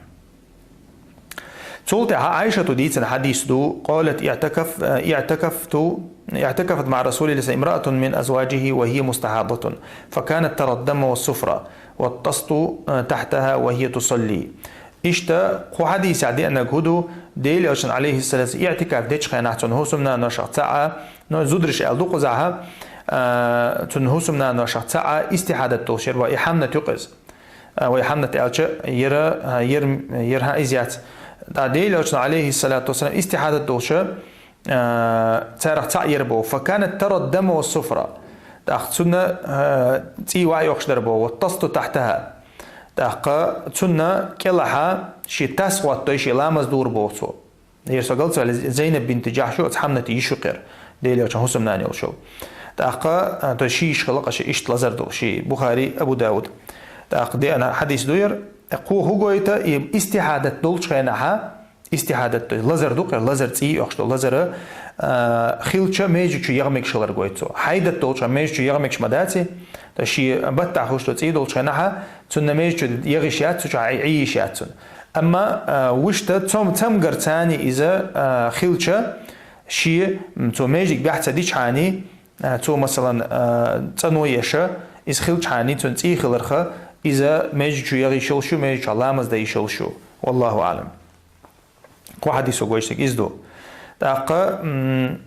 Цул тӀаьхьа Ӏайшата дийцина хьадис ду: قالت: اعتكف-، اعتكفت، اعتكفت مع رسول الله صلى الله عليه وسلم امرأة من أزواجه وهي مستحاضة، فكانت ترى الدم والصفرة، والطست تحتها وهي تصلي. Иштта кху хьадисехь деанарг хӀун ду, Делан Элчанна, алейхиссалату, иӀтикаф дечу хенахь цуьнан хӀусамнаношах цхьаъ, ну, зударий аьлла ду кхузахь, а, цуьнан хӀусамнаношах цхьаъ истихьадат долуш яра, вай Хьамнат юкъа иза. А, вай Хьамнат аьлча, яра, а, яра, яра хьан иза яц. ТӀаккха Делан Элчанна, алейхиссалату вассалам, истихьадат долуша, а, царах цхьаъ яра боху. فكانت ترى الدم والصفرة. ТӀаккха цунна, а, цӀий ваха йоккхуш дара боху. والطست تحتها. ТӀаккха цунна кӀелахьа шен тас хӀоттадой, шен ламаз дора боху цо. Яра со галцваьлла Зайнаб бинт Джахьш ю, оцу Хьамнатан йиша ю кхера. Делан Элчанан хӀусамнана йолуш йолу. ТӀаккха, а, то есть ши йиша хилла кхаша иштта лазар долу, ши Бухари, Абу Дауд. ТӀаккха деана хьадис ду яра. Кхо хӀун гойту, и истихьадат долчу хенахьа, истихьадат, то есть лазар ду кхера, лазар цӀий йоккхуш долу, лазара, а, хилча межа чу яха мегаш хилар гойту цо. Хьайдат долчу хенахь межа чу яха мегаш ма даций, то есть шен баттахь хуьлуш долу цӀий долчу хенахьа, цунна межа чу яха йиш яц, цу чу Ӏе-, Ӏе йиш яц цунна. Амма, а, вуьшта цом-, цамгар царний иза, а, хилча, шен, м, цо межиг бехь ца дичхьаний, а, цо, масалан, а, цӀано еша, иза хилчхьаний, цуьнан цӀий хиларха, иза межиг чу яха йиш йолуш ю, межиг чохь ламаз дан йиш йолуш ю. Валлаху аӀлам. Кху хьадисо гойтург иза ду. ТӀаккха, м,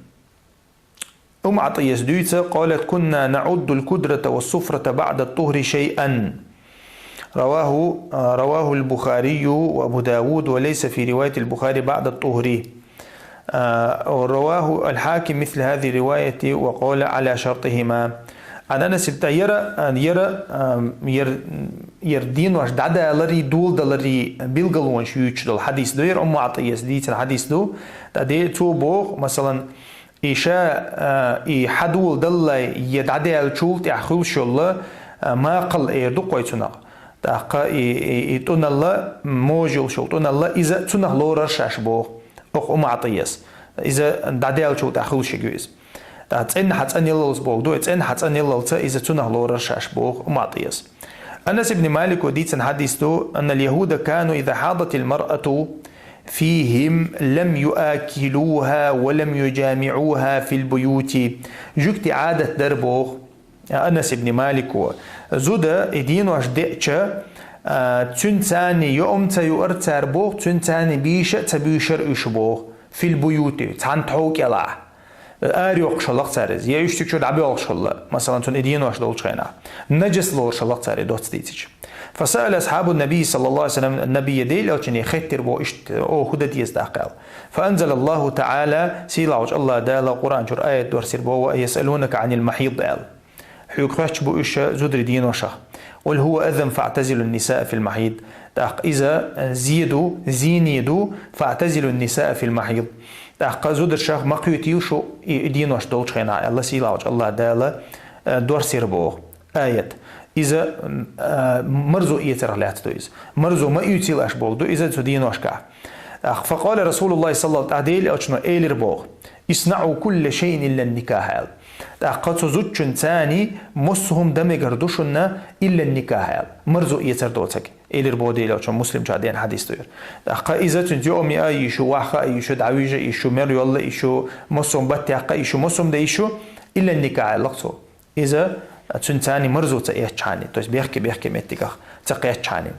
Умму Ӏатийяс дуьйцу: قالت: كنا نعد الكدرة والصفرة بعد الطهر شيئا. رواه، رواه البخاري وأبو داود، وليس في رواية البخاري بعد الطهر. رواه الحاكم مثل هذه الرواية وقال على شرطهما. عن أنس بن، яра, яра, яра, яра денош дӀадаларий, доладаларий билгалонаш юьйцуш долу хьадис ду яра, Умму Ӏатийяс дийцина хьадис ду. ТӀаккха де-, цо боху, масалан, и ша, а, и хьадоладаллалц я дӀадаьллачул тӀаьхьа хуьлуш йолу, а, макхал эр ду кхой цунах. ТӀаккха и, и, и тӀуналла, можа йолуш йолу тӀуналла, иза цунах лорар шаьш боху, окху Умму Ӏатийяс. Иза дӀадаьллачул тӀаьхьа хуьлуш ю иза. ТӀаккха цӀенна хьан цӀанъяллалц боху ду, и цӀенна хьан цӀанъяллалца иза цунах лорар шаьш боху Умму Ӏатийяс. Анас ибн Малико дийцина хьадис ду: أن اليهود كانوا إذا حاضت المرأة فيهم لم يآكلوها ولم يجامعوها في البيوت. Жуьгтийн Ӏадат дара боху Анас ибн Малико. Зуда и денош деача, а, цуьнан царний йоам ца юара цара боху, цуьнан царний бийша а ца буьйшура уьш боху. في البيوت, цхьана тхов кӀелахь. Ара йоккхуш хилла-кх цара иза, я уьш цу чу дӀабоьлхуш хилла, масалан, цунна и денош долчу хенахь. Нажас лоруш хилла-кх цара и доцца дийцича. فسأل أصحاب النبي صلى الله عليه وسلم النبي, Делан элчане хеттар бо иштта: «О, хӀу де деза тӀаккха?» аьлла. فأنزل الله تعالى, сийлахьчу АллахӀ Дала Къуръан чуьра аят доссийр бо: «ويسألونك عن المحيض», аьлла. Хьоьга хоьттуш бу уьш зударий деношах. «قل هو أذى فاعتزلوا النساء في المحيض». ТӀаккха иза зе ду, зене ду, «فاعتزلوا النساء في المحيض». ТӀаккха зударшах ма кхетийла шу и денош долчу хенахь, аьлла сийлахьчу АллахӀ Дала, э, доссийр боху аят. Иза, м, а, марзо эцарх лаьцна ду иза. Марзо ма оьцийла аша боху ду иза цу деношкахь. ТӀаккха فقال رسول الله صلى الله عليه وسلم, тӀаккха Делан элчано элира боху: «اصنعوا كل شيء إلا النكاح», аьлла. ТӀаккха цу зудчуьнца массо а хӀума дан мегар ду шуна, «إلا النكاح», аьлла. Марзо эцар доцург. Элира боху Делан элчано, Муслим чохь деана хьадис ду иза. ТӀаккха иза цуьнца йоӀ а йиш ю, ваха а йиш ю, дӀавижа а йиш ю, мел йолла а йиш ю, массо а хӀума баттаккха а йиш ю, массо а хӀума дан йиш ю, «إلا النكاح», аьлла цо. Иза цуьнца марзо ца эцчхьана, то есть бехке-бехке меттигах ца кхетчхьана.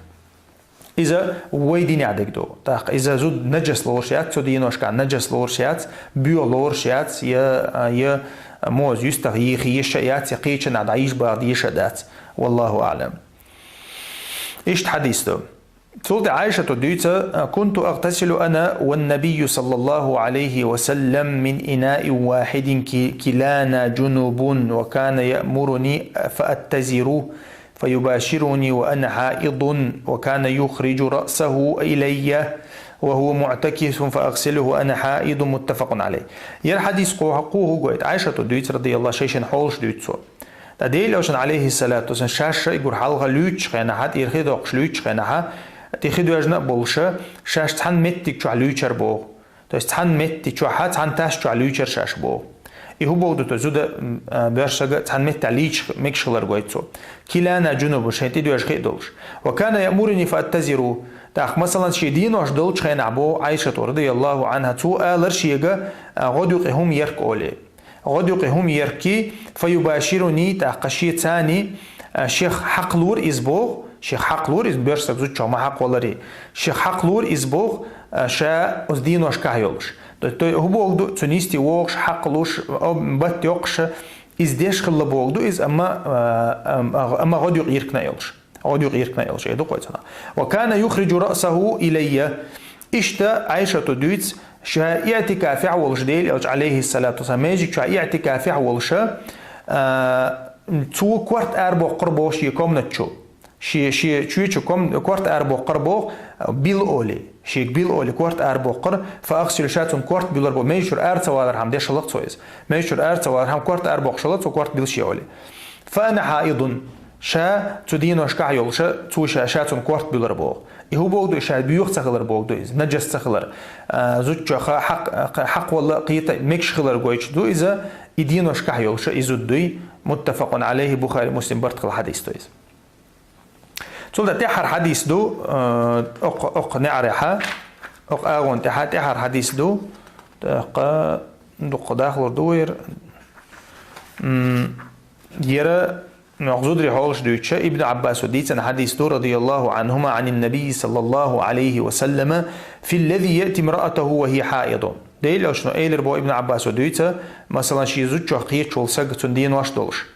Иза вай динехь дерг ду. ТӀаккха иза зуда нажас лоруш яц, цу деношкахь нажас лоруш яц, боьха лоруш яц, я, я моза юьстах йийха йиш а яц, я кхечанхьа дӀайижа баха дезаш а дац. والله أعلم. Иштта хьадис ду. Цул тӀаьхьа Ӏайшата дуьйцу: «كنت أغتسل أنا والنبي صلى الله عليه وسلم من إناء واحد ك-، كلانا جنب، وكان يأمرني فأتزر، فيباشرني وأنا حائض، وكان يخرج رأسه إلي وهو معتكف فأغسله وأنا حائض»، متفق عليه. Яра хьадис кху-, кху хӀу гойту, Ӏайшата дуьйцу, радияллаху, шайшинна хьолаш дуьйцу цо. Ткъа Делан элчано, алейхиссалату вассалам, шаьш шайгур хьалха луьйчу хенахь, тӀера хи доккхуш луьйчу хенахь, тӀе хи доьжна а болуш, шаьш цхьана меттиг чохь луьйчура боху. То есть цхьана метте чохь, цхьана тас чохь луьйчура шаьш боху. И хӀун боху ду, то зуда, м, а, боьрша саг цхьана метте лийча мегаш хилар гойту цо. «كلانا جنب», шайн тӀедоьжна хи а долуш. «وكان يأمرني فأتزر». ТӀаккха, масалан, шен денош долчу хенахь боху Ӏайшата, радияллаху анхьа, цо алара шега, а, гӀодаюкъе хӀума ярг олий. ГӀодаюкъе хӀума ярг, «فيباشرني», тӀаккха шен царна, а, шех хьакхалора иза боху, шех хьакхалора иза, боьрша саг зудчух ма хьакхаваларий, шех хьакхалора иза боху, а, ша оцу деношкахь йолуш. То, то хӀун боху ду, цуьнан йисте вогӀуш, хьакхалуш, о, батта йоккхуш, иза деш хилла боху ду иза, амма, а, ам-, а, амма гӀодаюкъ йиркна а йолуш. ГӀодаюкъ йиркна а йолуш, эр ду кху цунах. «وكان يخرج رأسه إلي». Иштта Ӏайшата дуьйцу, ша иӀтикафехь волуш, Делан элча, алейхиссалату вассалам, межиг чохь иӀтикафехь волуш, а, цо корта арабоккхура боху шен комнат чу. Шен, шен чоь чу ком-, корта арабоккхура боху, бил олий. Шега бил олий, корта арабоккхура, «فأغسل», ша цунна корта буьллура боху. Межиг чуьра ара ца валархьама деш хилла цо иза. Межиг чуьра ара ца валархьама корта арабоккхуш хилла цо, корта бил шен олий. «فأنا حائض», ша цу деношкахь йолуш, цо ша, ша цунна корта буьллура боху. И хӀун боху ду, ша боьха ца хилар боху ду иза, нажас ца хилар. А, зудчух хьакх-, хьакхавала кхета мегаш хилар гойтуш ду иза, и деношкахь йолуш и зуда дуй. متفق عليه, Бухари, Муслим барт хилла хьадис ду иза. Цул тӀаьхьа тӀаьххьара хьадис ду, э, окх-, окх неӀарехьа, окх агӀон тӀаьхьа, тӀаьххьара хьадис ду, тӀаккха дуккха дахлур ду вайра. М, яра, нохзудри хьолаш дуьйцуша, Ибн Аббасо дийцина хьадис ду, радияллаху анхума, عن النبي صلى الله عليه وسلم: «في الذي يأتي امرأته وهي حائض». Делан элчано элира боху Ибн Аббасо дуьйцу, масалан, шен зудчух кхеташ волу саг, цуьнан денош долуш.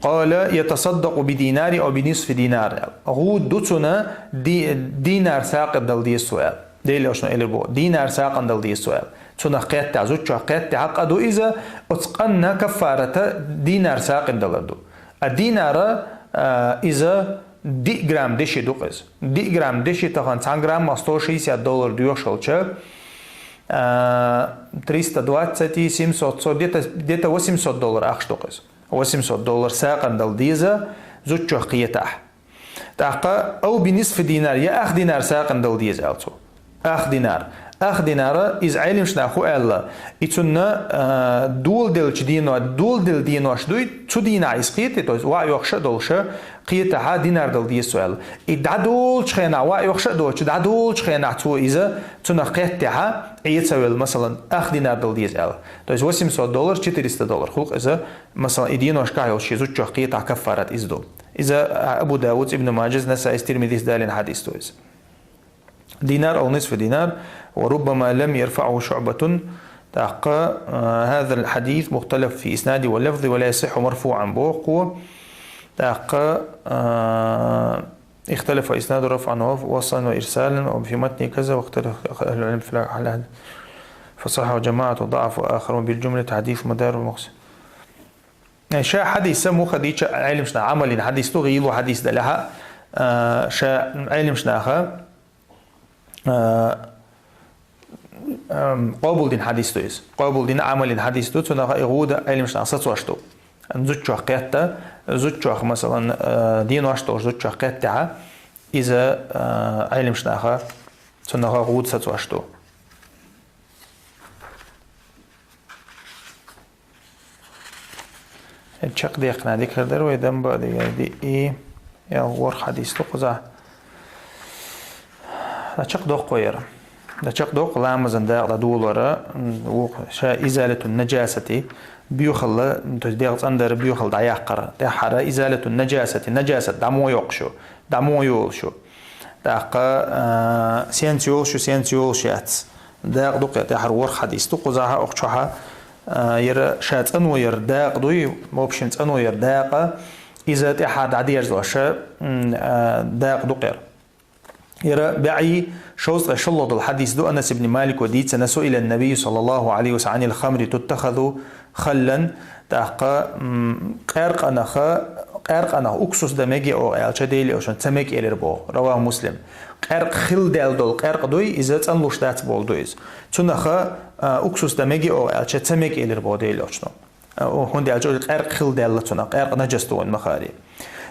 «قال: يتصدق بدينار أو بنصف دينار». ГӀуда ду цунна ди-, динар сагӀина дала деза цо аьлла. Делан элчано элира боху, динар сагӀина дала деза цо аьлла. Цунах кхетта, зудчух кхетта хьакъ ду иза, оцу къинна каффарата динар сагӀина далар ду. А динара, а, иза диъ грамм деши ду-кх иза. Диъ грамм деши тахана цхьана граммах сто шестьдесят доллар доьхуш хилча, а, триста двадцать, семьсот, со-, где-то, где-то восемьсот доллар ахча ду-кх иза. Восемьсот доллар сагӀина дала деза, зудчух кхетахь. ТӀаккха «أو بنصف دينار», я ах динар сагӀина дала деза аьлла цо. Ах динар. Ах динара, иза Ӏелимаш наха хӀун аьлла, и цунна, а, доладелча дено-, доладелла денош дуй, цу дийнахь иза кхетий, то есть ваӀ йоккхуш а долуш, кхетахь динар дала деза цо аьлла. И дӀадолучу хенахь, ваӀ йоккхуш а доцуш, дӀадолучу хенахь цо иза, цунах кхеттехь, Ӏе ца велла, масалан, ах динар дала деза аьлла. То есть восемьсот доллар, четыреста доллар хуьлу-кх иза, масалан, и деношкахь йолуш шен зудчух кхетахь каффарат иза ду. Иза Абу Давудс, Ибн Маджас, Насаис, Тирмизис далийна хьадис ду иза. دينار أو نصف دينار، وربما لم يرفعه شعبة. ТӀаккха, а, هذا الحديث مختلف في إسناده واللفظ ولا يصح مرفوعا боху. ТӀаккха, а, اختلف إسناد رفعا وف-، وصلا وإرسالا وفي متن كذا، واختلف أهل العلم في الحديث، فصححه جماعة وضعفه آخرون، بالجملة حديث مدار المقصد. Ша хьадис муха дийцача Ӏелимаш наха Ӏамал дина хьадис ду, гӀийла хьадис далехьа, а, ша Ӏелимаш наха, а, ам, къоабал дина хьадис ду иза. Къоабал дина, Ӏамал дина хьадис ду, цунах и гӀуда Ӏелимаш наха сацош ду. Зудчох кхетта, зудчох, масалан, а, денош долча зудчох кхеттехьа, иза, а, Ӏелимаш наха цунах гӀуда сацош ду. Чакхдаккха дика хир дара вай, дамба а дика, и, я ворхӀ хьадис ду кхузахь. ДӀачакхдоккху яра. ДӀачакхдоккху ламазан дакъа дӀадолара, м, вукху ша изалатун наджасати, боьхалла, то есть дегӀ цӀандар, боьхалла дӀаяккхар. ТӀеххьара изалатун наджасати, наджасат дӀа мо йоккхуш ю, дӀа мо йолуш ю. ТӀаккха, а, сенца йолуш ю, сенца йолуш яц. Дакъа ду кхе, тӀехьара ворхӀ хьадис ду кхузахьа, охчохьа, а, яра ша цӀано яра дакъа дуй, в общем, цӀано яра дакъа, иза тӀехьа дӀадерзоша, м, а, дакъа ду кхера. Яра баьӀий шовзткъе шоллагӀа долу хьадис ду, Анас ибн Малико дийцина, سئل النبي صلى الله عليه وسلم عن الخمر تتخذ خلا, тӀаккха, м, къаьркъанаха, къаьркъанах уксус дан меге оха аьлча, Делан Элчано ца мега элира боху. رواه مسلم. Къаьркъа хилла даьлла долу къаьркъа дуй, иза цӀанлуш дац боху ду иза. Цунаха, а, уксус дан меге оха аьлча, ца мега элира боху Делан Элчано. А, хӀунда аьлча къаьркъа хилла даьлла цунах, къаьркъа наджас ду вайн ма хаьара.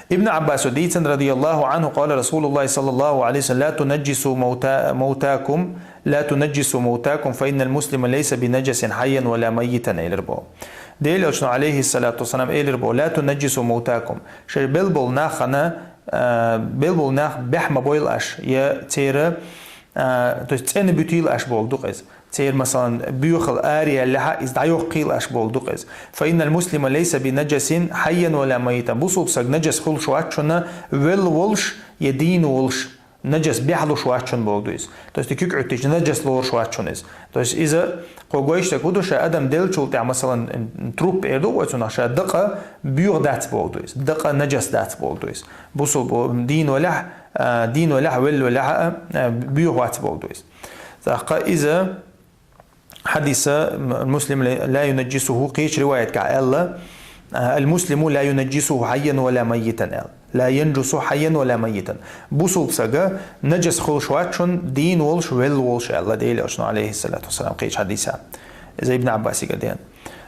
Ибн Ӏаббаса дийцина, رضي الله عنه, قال رسول الله صلى الله عليه وسلم: لا تنجسوا موتى-، موتاكم، لا تنجسوا موتاكم، فإن المسلم ليس بنجس حيا ولا ميتا, элира боху. Делан Элчано, عليه الصلاة والسلام, элира боху: لا تنجسوا موتاكم. Шайн белла болу нах хана, а, белла болу нах бехь ма бойла аш, я церан, а, то есть цӀена буьтийла аш боху ду-кх иза. Церан, масалан, боьхалла араяллехьа, иза дӀайоккхийла аш боху ду-кх иза. فإن المسلم ليس بنجس حيا ولا ميتا. Бусалба саг наджас хуьлуш вац шуна, велла волуш я дийна волуш, наджас бехьалуш вац шуна боху ду иза. То есть куьг Ӏуьттича наджас лоруш вац шуна иза. То есть иза кхо гойтуш дерг хӀун ду, ша адам деллачул тӀехь, масалан, м, труп эр ду вай цунах, ша дакъа боьха дац боху ду иза. Дакъа наджас дац боху ду иза. Бусалба дийна валехь, а, дийна валехь, велла валехь а, а, боьха вац боху ду иза. ТӀаккха иза хьадиса, м, Муслим ла-, لا ينجسه, кхечу риваятехь аьлла, а, المسلم لا ينجسه حيا ولا ميتا аьлла. لا ينجس حيا ولا ميتا. Бусалба сага наджас хуьлуш вац шуна, дийна волуш, велла волуш аьлла Делан Элчано, عليه الصلاة والسلام, кхечу хьадиса. Иза Ибн Ӏаббасига деана.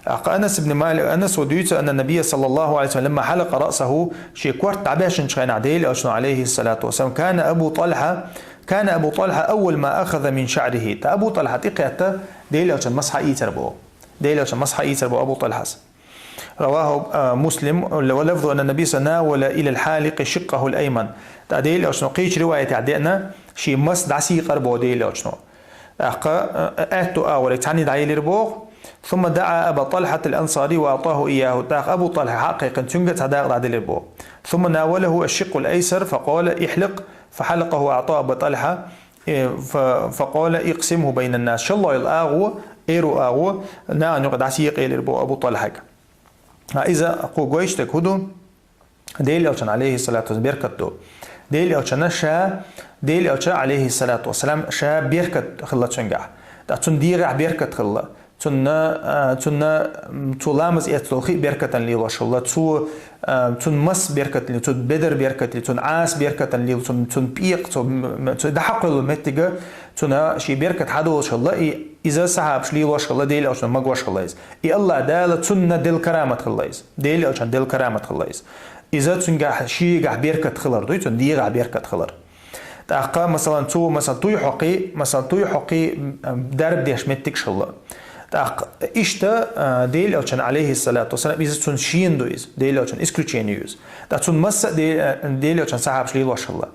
ТӀаккха Анас ибн Малик, Анаса дуьйцу, أن النبي صلى الله عليه وسلم لما حلق رأسه, шен корта дӀабаьшначу хенахь Делан Элчано, عليه الصلاة والسلام, كان أبو طلحة كان أبو طلحة أول ما أخذ من شعره. ТӀаккха Абу ТӀалхьа тӀекхетта, Делан Элчан масхьа ийцар боху. Делан Элчан масхьа ийцар боху Абу ТӀалхьас. رواه, а, مسلم, ولفظه أن النبي صلى الله عليه وسلم ناول إلى الحالق شقه الأيمن. ТӀаккха Делан Элчано кхечу риваятехь деана, шен мас дӀасийкъар боху Делан Элчано. ТӀаккха, а, аьтту агӀор цхьаьна дӀаелира боху. ثم دعا أبا طلحة الأنصاري وأعطاه إياه. ТӀаккха Абу ТӀалхьа хьакхайкхина, цуьнга а цхьа дакъа дӀаделира боху. ثم ناوله الشق الأيسر فقال: احلق، فحلقه وأعطاه أبا طلحة، э, фа-, فقال: اقسمه بين الناس. ШолгӀа йолу агӀо, эру агӀо, нахана юкъа дӀасийкъа элира боху Абу ТӀалхьага. А иза кху гойтуш дерг хӀун ду? Делан Элчан, عليه الصلاة والسلام, беркат ду. Делан Элчана ша, Делан Элча, عليه الصلاة والسلام, ша беркат хилла цуьнгахь. ТӀаккха цуьнан дегӀехь беркат хилла. Цунна, а, цунна, м, цо ламаз эцна долу хи беркатан лелош хилла. Цо, а, цунна мас беркат ле-, цунна бедар беркат ле-, цунна Ӏаса беркатан лела, цунна, цунна пекъа, цо, м, м, цо дӀахьакхуьллу меттига, цунна шен беркат хьадолуш хилла, и иза сахьабаш лелош хилла, Делан Элчано магош хилла иза. И АллахӀ Дала цунна делла карамат хилла иза. Делан Элчан делла карамат хилла иза. Иза цуьнгахь, шегахь беркат хилар дуй, цунна дегӀахь беркат хилар. ТӀаккха, масалан, цо, масалан, туй хьокхий, масалан, туй хьокхий, м, дарба деш меттигаш хилла. ТӀаккха иштта, а, Делан Элчан, عليه الصلاة والسلام, иза цунна шена ду иза, Делан Элчан исключение ю иза. ТӀаккха цунна масса а Де-, а, Делан Элчан сахьабаш лелош хилла.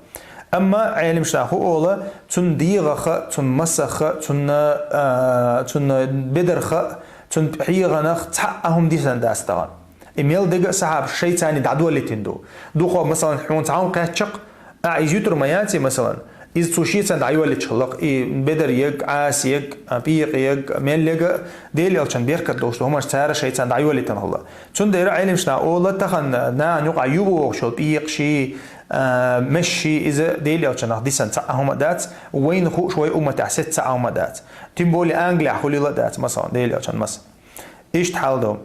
Амма Ӏелимаш наха хӀун олу, цунна дегӀах а, цунна масах а, цунна, а, цунна бедарх а, цунна хьегӀанах цхьа а хӀума дисина дац тахана. И мел дерг а сахьабаш шайца дӀадолийтина ду. Дукха, масалан, хьуна цхьа хӀума кхаьчча-кх, ахь иза юьтур ма яций, масалан, Иза цо шеца дӀайоллича хилла-кх, и бедар ег, Ӏаса ег, пӀекъа ег, мел ег, Дела Элчан беркат долуш ду хӀуманаш цара шайца дӀайоллийтина хилла. Цундела Ӏеламнаха ола, тахана нахана юкъахь юха вогӀуш йолу пӀекъаш, а, мешаш, иза Дела Элчанах дисина цхьа а хӀума дац, вайна хууш вай умматехь сецна цхьа а хӀума дац. Тем более Англехь хуьлийла а дац, масала, Дела Элчан маса. Иштта хьал ду.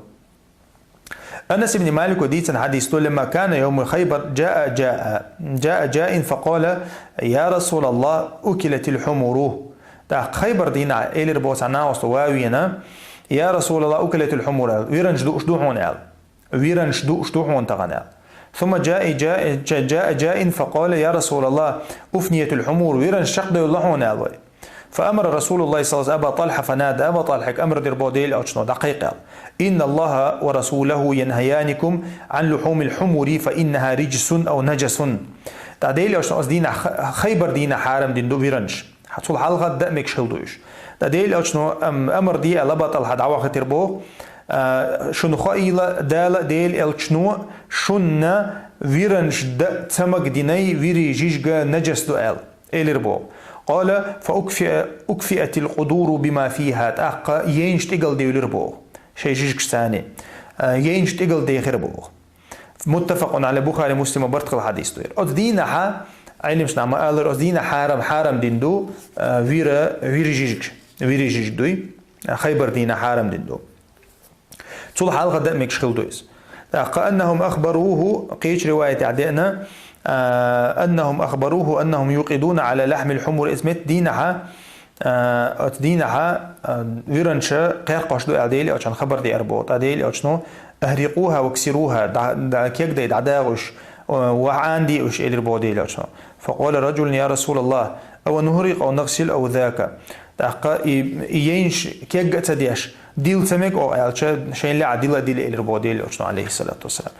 Анас ибн Малико дийцина хьадис ду: «لما كان يوم خيبر جاء، جاء، جاء جائع فقال: يا رسول الله، أكلت الحمر». ТӀаккха Хайбар дийнахь элира боху цхьа нахаста ван вена: «Я Расулаллах, أكلت الحمر», аьлла, «виранаш дууш ду хьуна», аьлла. «Виранаш дууш ду хьуна тахана», аьлла. ثم جاء، جاء، جاء جائع فقال: «يا رسول الله، أفنيت الحمر», виранаш чекхдевлла хьуна, аьлла вай. فأمر رسول الله صلى الله عليه وسلم أبا طلحة فنادى، Аба ТӀалхьига амр дира боху Дела Элчано дӀакхайкхаьлла: «إن الله ورسوله ينهيانكم عن لحوم الحمر فإنها رجس أو نجس». ТӀаккха Дела Элчано оцу дийнахь, Ха-, Хайбар дийнахь хьарам дина ду виранаш. Цул хьалха дан а мегаш хилла ду уьш. ТӀаккха Дела Элчано, ам, амр дира аьлла, Аба ТӀалхьа дӀавахийтира боху, а, шуна хоийла, Дала а, Дела Элчано шуна виранаш дан а ца магадинай, вирий жижиг нажас ду аьлла. Элира боху. قال: «فأكفئ-، أكفئت القدور بما فيها», тӀаккха яйнаш тӀегӀалдевлира боху. Шайн жижигаш царний, а, яйнаш тӀегӀалдехира боху. متفق عليه، Бухари, Муслима барт хилла хьадис ду хӀара. Оцу дийнахьа, Ӏеламнаха ма-аллара, оцу дийнахь хьарам, хьарам дина ду, а, вира, вира жижиг, вира жижиг дуй, а, Хайбар дийнахь хьарам дина ду. Цул хьалха дан а мегаш хилла ду иза. ТӀаккха «أنهم أخبروه», кхечу риваятехь деана, а, «أنهم أخبروه أنهم يوقدون على لحم الحمر», иза метта дийнахьа, а, оцу дийнахьа, а, виранаш кхерхош ду аьлла Дела Элчано хабар деара боху. ТӀаккха Дела Элчано: «أحرقوها واكسروها», дӀа-, дӀа-, кегдай, дӀадагӀа уьш, а, ва Ӏанде уьш, элира боху Дела Элчано. فقال رجل: «يا رسول الله، أو نحرق أو نغسل أو ذاك». ТӀаккха и, и яйнаш кегга а ца деш, дилла ца мега оха аьлча, шайн лаьа дила а дила, элира боху Дела Элчано, алейхиссалату вассалам.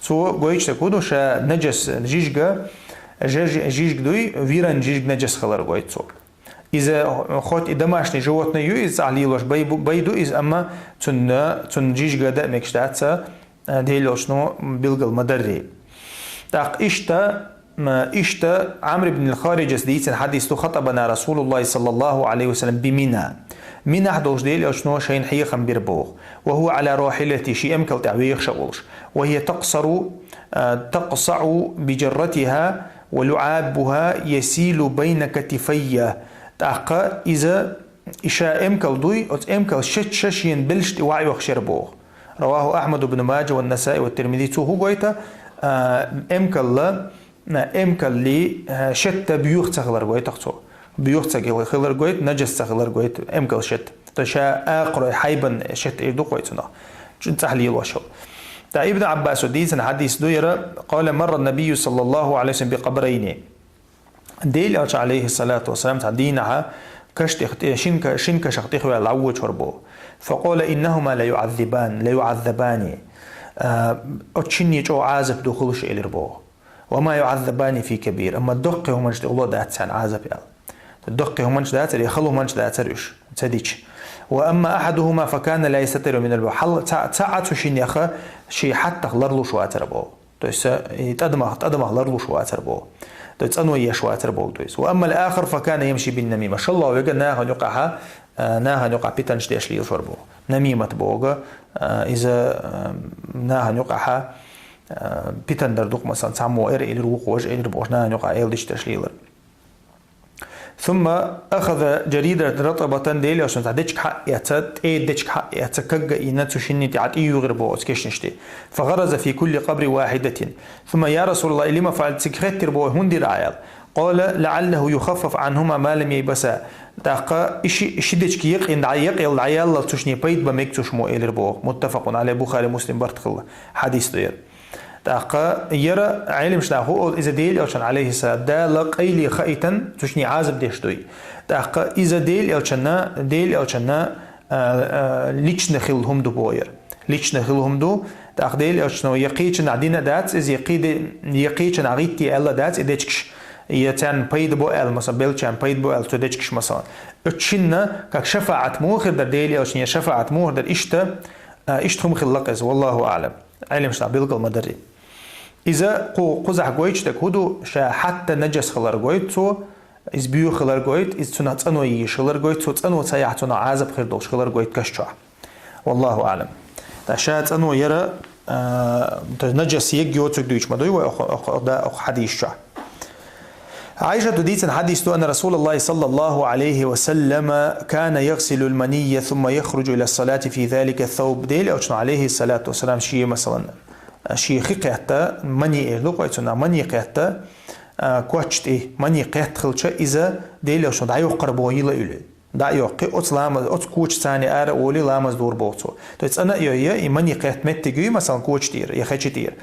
Цо гойтуш дерг хӀун ду, ша нажас жижиг, жиж-, жижиг дуй, виран жижиг нажас хилар гойту цо. Иза хоть и домашний животное ю, иза цӀахь лелош бай бу-, бай ду иза, амма цунна, цунна жижиг дан а мегаш дац, а, Дела Элчано билгал ма дарри. ТӀаккха иштта, м, иштта Ӏамр ибн ал-Хариджас дийцина хьадис ду: «خطبنا رسول الله صلى الله عليه وسلم بمنى». Минахь долуш Дела Элчано шайна хьехам бира боху. «وهو على راحلته», шен эмкал тӀехь вехаш а волуш. «وهي تقصر، а, تقصع بجرتها ولعابها يسيل بين كتفي». ТӀаккха иза, и ша эмкал дуй, оцу эмкал шетта шена белшаш тӀе ваӀ йохуш яра боху. رواه أحمد وابن ماجه والنسائي والترمذي. Цо хӀун гойту, а, эмкалла, а, эмкаллий, а, шетта боьха ца хилар гойту-кх цо. Боьха ца хилар гойту, нажас ца хилар гойту, эмкал шетта. То ша акхарой хьайбан шетта эр ду-кх вай цунах. Чу цӀахь лелош йолу. ТӀаккха Ибн Ӏаббасо дийцина хьадис ду хӀара: «قال: مر النبي صلى الله عليه وسلم بقبرين». Дела Элча, алейхиссалату вассалам, цхьа дийнахьа каш тӀех-, тӀе-, шин ка-, шин кашах тӀехваьлла дӀавоьдуш вара боху. «فقال: إنهما ليعذبان، ليعذبان». А, оцу шинна чӀогӀа Ӏазап ду хуьлуш, элира боху. «وما يعذبان في كبير». Амма доккхачу хӀуманаш тӀе гӀоло дац царна Ӏазап аьлла. Доккхачу хӀуманаш дацара, я хала хӀуманаш дацара уьш, ца дича. «وأما أحدهما فكان لا يستتر من البول». Хьал-, ца-, цхьаъ цу шиннех шен хьаттах ларлуш вацара боху. То есть, э, и тӀадамах, тӀадамах ларлуш вацар боху. То есть, цӀано еш вацар боху, то есть. «وأما الآخر فكان يمشي بالنميمة». ШолгӀа верг нахана юкъахьа, э, нахана юкъахь питанаш деш лелаш вара боху. Намимат боху, э, иза, э, нахана юкъахьа, э, питан дар ду-кх, масалан, цхьаммо эр элира, вукхо важа элира бохуш, нахана юкъахь эладича деш лелар. «ثم أخذ جريدة رطبة», Дела Элчано цхьа дечиг хьаэца, тӀе дечиг хьаэца, кагга а йина, цу шинна тӀе тӀеюьйгӀира боху оцу кешнаш тӀе. «فغرز في كل قبر واحدة». «ثم يا رسول الله، لم فعلت؟» Цига хеттира боху, хӀунда дира ахь аьлла. «قال: لعله يخفف عنهما ما لم ييبسا». ТӀаккха и ши, ши дечиг екъина дӀа-, екъаелла дӀаяллал цу шинна пайда бан мега цу шиммо, элира боху. متفق عليه، Бухари, Муслим барт хилла хьадис ду хӀара. ТӀаккха яра Ӏеламнаха хӀу олу, иза Дела Элчан, алейхиссалам, Дала къайле хаийтан цу шинна Ӏазап деш дуй. ТӀаккха иза Дела Элчанна, Дела Элчанна, а, а, лично хилла хӀума ду боху яра. Лично хилла хӀума ду, тӀаккха Дела Элчано я кхечанхьа дина дац иза, я кхи де-, я кхечанхьа гӀитте аьлла дац и дечигаш, я царна пайда бо аьлла, масалан, беллачарна пайда бо аьлла цу дечигаш, масалан. Оцу шинна как шафаӀат муха хир дара, Дела Элчане шафаӀат муха хир дара, иштта, а, иштта хӀума хилла-кх иза, валлаху аӀлам. Ӏеламнаха билгал ма дарри. Иза кху-, кхузахь гойтуш дерг хӀун ду, ша хьатта нажас хилар гойту цо, Из буьйха хилар гойту, из цунах цӀано йиш хилар гойту, цо цӀано ца яхь, цунах Ӏазап хир долуш хилар гойту каш чохь. Валлаху аӀлам. Ткъа ша цӀано яра, а, то есть наджас егга йоцург дуьйцуш ма дуй вай оха, оха, да, оха хьадис чохь. Ӏайшата дийцина хьадис ду, анна Расулаллахи саллаллаху Ӏалайхи ва саллама кана ягъсилул манийя сумма яхруджу иля салати фи залика сауб. Делан Элчано, Ӏалайхи салату ва салам, шен, масалан, шен хи кхетта, мани эр ду кхой цунах, мани кхетта, а, коч тӀе, мани кхетта хилча, иза Делан Элчано дӀайоккхур боху йила а йуьллий. ДӀа а йоккхий, оцу ламаз, оцу коча царна ара а волий, ламаз дора боху цо. То есть цӀана а йой, я и мани кхетта меттиг юй, масалан, коча тӀера, я хечи тӀера.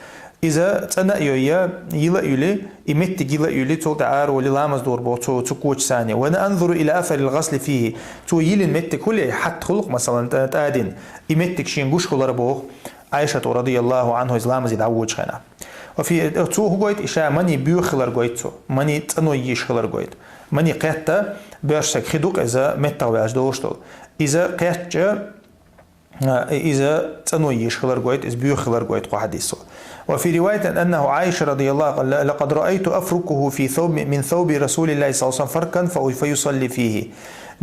Иза цӀана а йой, я йила а йуьллий, и меттиг йила а йуьллий, цул тӀе ара а волий, ламаз дора боху цо, цу коча царна. Ва ана анзуру иля асарил гъасли фихи. Цо йиллина меттиг хуьлий, хьатта хуьлу-кх, масалан, тӀа-, тӀадина. И меттиг шена гуш хилар боху Ӏайшата, радияллаху Ӏанху, иза ламазе дӀавоьдучу хенахь. Ва фи, цо хӀун гойту, и ша мани буьйха хилар гойту цо, мани цӀано йиш хилар гойту. Мани кхетта, боьрша стаг хи ду-кх иза меттах ваьлча долуш долу. Иза кхеттача, а, иза цӀано йиш хилар гойту, иза буьйха хилар гойту кху хьадисо. Ва фи риваятин аннаху Ӏайша радияллаху, лакъад раайту афрукуху фи сауб-, мин сауби Расулиллахи саллаллаху Ӏалайхи ва саллам фаркан фа, фа юсалли фихи.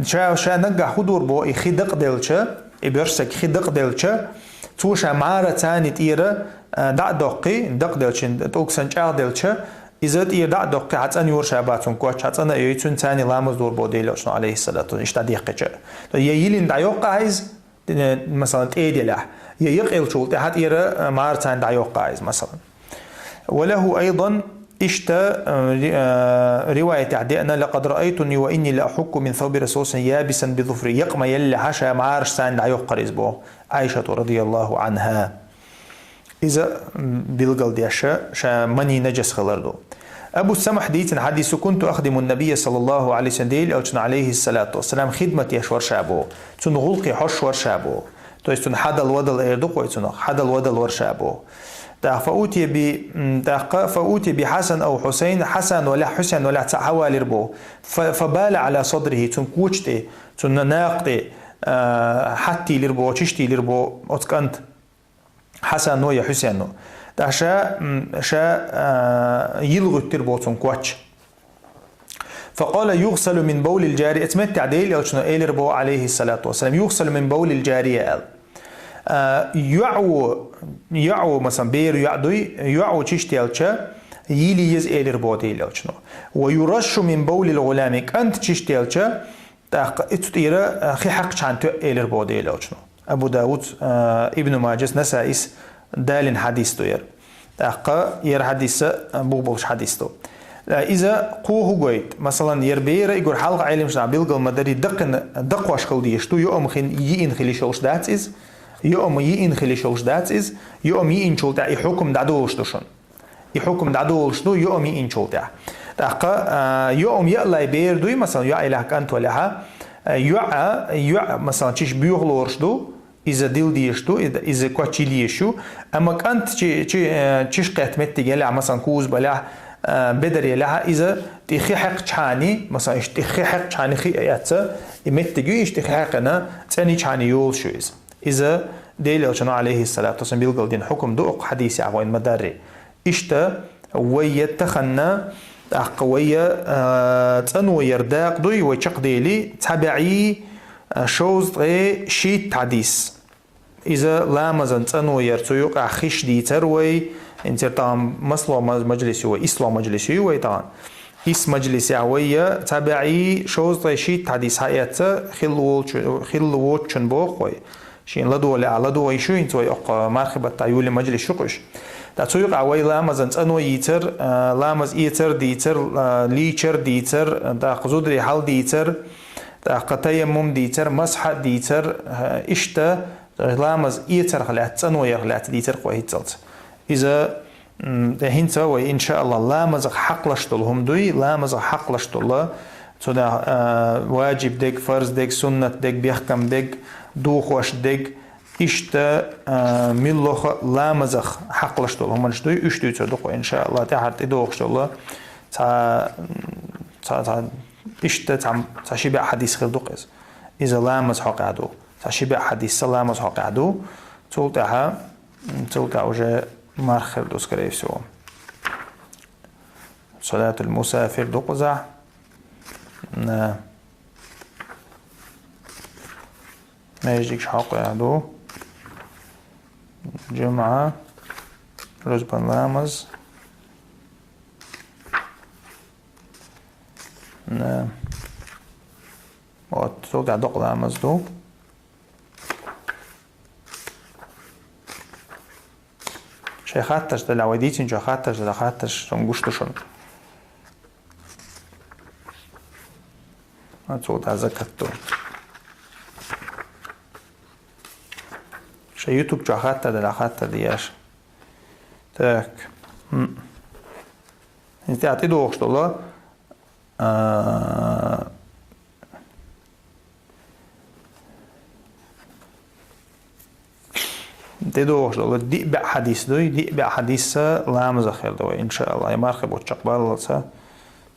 Ша, ша наггахь хӀун дора боху, и хи дакъаделча, и боьрша стаг хи дакъаделча, цо ша мӀара царна тӀера, а, дӀа а доккхий, дакъаделча, тӀулг санна чӀагӀделча, иза тӀера дӀа а доккхий, хьан цӀана йора ша бацунг коч, хьан цӀана а йой, цуьнан царна ламаз дора боху Делан Элчано, Ӏалайхи салату, иштта дӀадехкича. То есть я йиллина дӀайоккху ахьа иза, э, масалан, тӀе а делахь, я, я кхеллачул тӀаьхьа тӀера, а, мӀара царна дӀайоккху ахьа иза, масалан. Ва лаху айдан, иштта, э, ри-, э, риваятехь деана, лакъад раайтуни ва инни ла ахукку мин сауби Расул саллаллаху Ӏалайхи ва саллам ябисан би зуфри. Якъ ма еллехьа, ша мӀараш царна дӀайоккхура иза боху Ӏайшата, радияллаху Ӏанха. Иза, м, билгалдеш ша мани наджас хилар ду. Абу Самхьа дийцина хьадисо, кунту ахдиму набийя саллаллаху Ӏалайхи ва саллам, Делан Элчанна, Ӏалайхи салату ва салам, хидмат еш вара ша боху. Цунна гӀуллакхе хьожуш вара ша боху. То есть цунна хьадала-вадала эр ду-кх вай цунах, хьадала-вадала вара ша боху. ТӀаккха фа утия би, м, тӀаккха фа утия би Хьасан ав Хьусайн, Хьасан валахь, Хьусайн валахь цхьаъ хьавалийра боху. Фа, фа бала Ӏала садрихи, цунна коча тӀе, цунна накха тӀе, а, хьаттийлира боху, чиштийлира боху оцу кӀанта. Хьасано я Хьусено. ТӀаккха ша, м, ша, а, йилгӀуьттира боху цунна коч. Факъала: «Югъсалу мин бавлил джария». Оцу меттехь Делан Элчано элира боху, Ӏалайхи салату ва салам: «Югъсалу мин бавлил джария», аьлла. А, йоӀ ву, йоӀ ву, масалан, бер йоӀ дуй, йоӀ ву чиштелча, йила еза элира боху Делан Элчано. «Ва юрашшу мин бавлил гӀулами», кӀант чиштелча, тӀаккха и цу тӀера, а, хи хьаькхчхьана тоьа элира боху Делан Элчано. Абу Давуд, а, Ибн Маджас, Насаис далина хьадис ду яра. ТӀаккха яра хьадис а, а, бух болуш хьадис ду. А, иза кхо хӀу гойту. Масалан, яра бера и гур хьалха Ӏелимаш нах билгал ма дарий, дакхина, дакхош хила дезаш ду, йоам хин, йиъина хила йиш йолуш дац иза, йоам йиъина хила йиш йолуш дац иза, йоам йиъинчул тӀаьхьа и хьукум дӀадолуш ду шуна. И хьукум дӀадолуш ду йоам йиъинчул тӀаьхьа. ТӀаккха, а, йоам яалай бер дуй, масалан, йоӀ елахь, кӀант валехьа, а, йоӀа, йоӀ, масалан, чиш боьха лоруш ду, иза дила дезаш ду, и-, иза коч йила езаш ю. Амма кӀант чи-, чи-, э, чиш кхетта меттиг елахь, масалан, куза балехь, э, бедар елахь, иза тӀе хи хьаькхчхьана, масалан, иштта тӀе хи хьаькхчхьана хи а эцна, и меттиг ю, иштта тӀе хи хьаькхина, цӀена йичхьана йолуш ю иза. Иза Делан Элчано, Ӏалайхи салату ва салам, билгалдина хьукум ду, оцу хьадисехь вайна ма дарри. Иштта, вайя таханна, тӀаккха вайя, а, цӀано яр дакъа дуй, вай чекхдели, цхьа бӀе, а, шовзткъе шийтта хьадис. Иза ламазан цӀано яр, цу юкъахь хиш дийцар вай, инцер тахана масло маж-, мажлис ю вай, исло мажлис ю вай тахана. Ис мажлисехь вайя цхьа бӀе шовзткъе шийтта хьадис хьаэцна, хилла волчу-, хилла воцучун боху вай. Шен ладогӀа лаьа, ладогӀа йиш ю, хӀинца вай оккха мархи баттахь юли мажлис ю кхуьш. ТӀаккха цу юкъахь вай ламазан цӀано йийцар, а, ламаз эцар дийцар, а, лийчар дийцар, тӀаккха зударий хьал дийцар, тӀаккха таяммум дийцар, масхьа дийцар, а, иштта ламаз эцарх лаьцна, цӀано ярх лаьцна дийцар кхо хӀинццалц. Иза М, тӀе хӀинца вай, иншааллахӀ, ламазах хьакхалаш долу хӀума дуй, ламазах хьакхалаш долу, цунах, а, ваджиб дерг, фарз дерг, суннат дерг, бехкам дерг, духош дерг, иштта, а, муьлхха ламазах хьакхалаш долу хӀуманаш дуй, уьш дуьйцур ду кху, иншааллахӀ, тӀаьхьара тӀедогӀуш долу цхьа, цхьа, цхьа, иштта цхьа, цхьа ши бӀе хьадис хир ду кху иза. Иза ламаз хьокъехь ду. Цхьа ши бӀе хьадис ламаз хьокъехь ду. Цул тӀаьхьа, цул тӀаьхьа уже марха хир ду, скорее всего. Салатул мусафир ду кхузахь. На. Маьждигаш хьокъехь ду. Жумъа. Рузбан ламаз. На. Вот, цул тӀаьхьа докъа ламаз ду. Шайн хаттарш делахь, вай дийцинчохь хаттарш делахь, хаттарш, шуна гуш ду шуна. Ма цул тӀаьхьа закат ду. Шайн ютуб чохь хаттар делахь, хаттар де еш. Так. М. ХӀинца тӀедогӀуш долу, а, ТӀедогӀуш долу диъ бӀе хьадис дуй, диъ бӀе хьадис ламазах хир ду вай, иншааллахӀ. И мархи бутт чекхбаллалца,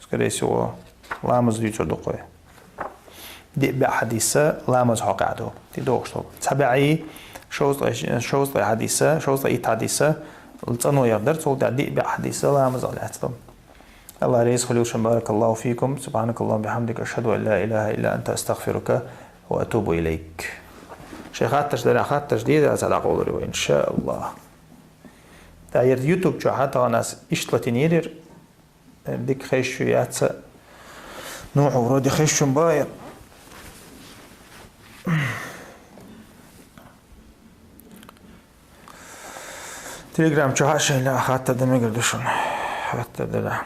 скорее всего, ламаз дуьйцур ду-кх вай. Диъ бӀе хьадис ламаз хьокъехь ду. ТӀедогӀуш долу. Цхьа бӀе шовзткъе, шовзткъе хьадис, шовзткъе итт хьадис цӀано яхь дара, цул тӀаьхьа диъ бӀе хьадис ламазах лаьцна ду. Алла реза хуьлийла шуна, баракаллаху фикум, субханакаллахумма бихамдика, ашхаду ан ла илаха илла анта, астагфирука ва атубу илайк. Шайн хаттарш дара, хаттарш дийр аса дӀакъовлур ю вай, иншааллахӀ. ТӀаккха яра ютуб чохь тахана ас иштта латийнера, дика хезаш ю яц. Ну, хьо вроде хезаш ю баьхна. Телеграм чохь а шайна хаттар дан мегар ду шуна. Хаттар делахь.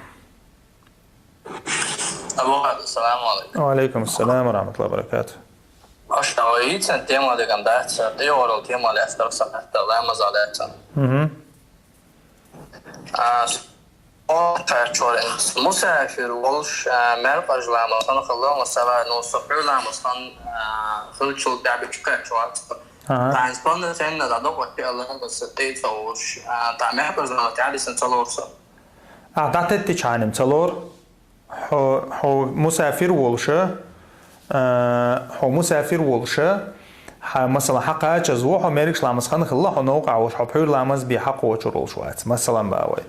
Абу Хьамид, салам алейкум. Ва алейкум ассалам ва рахматуллахи ва баракатух. Аша вай йийцина тема деган дац, тӀейогӀурал тема лаьцна дара сан хаттар, ламаза лаьцна. Мгм. А, с-, о, кхачор, мусафир волуш, а, маьркӀаж ламаз хан хилла, масала, ну, со пхьуьйр ламаз хан, а, хилчул баьбичу кхачор. Ага. Тхьайна спанна сенна дӀадокъо кхи Аллахьа ца тӀе ца вуш, а, тхьа маьркӀаж ламаз тӀаьхьа дисна ца лору со. Ахь дӀатеттичхьана ца лору? Хьо, хьо мусафир волуша, а, хьо мусафир волуша, хьан, масала, хьан кхачазво, хьо маьркӀаж ламаз хан хилла, хьо новкъахь волуш, хьо пхьуьйр ламаз бен хьан кхочур волуш вац, масалан, бан вай.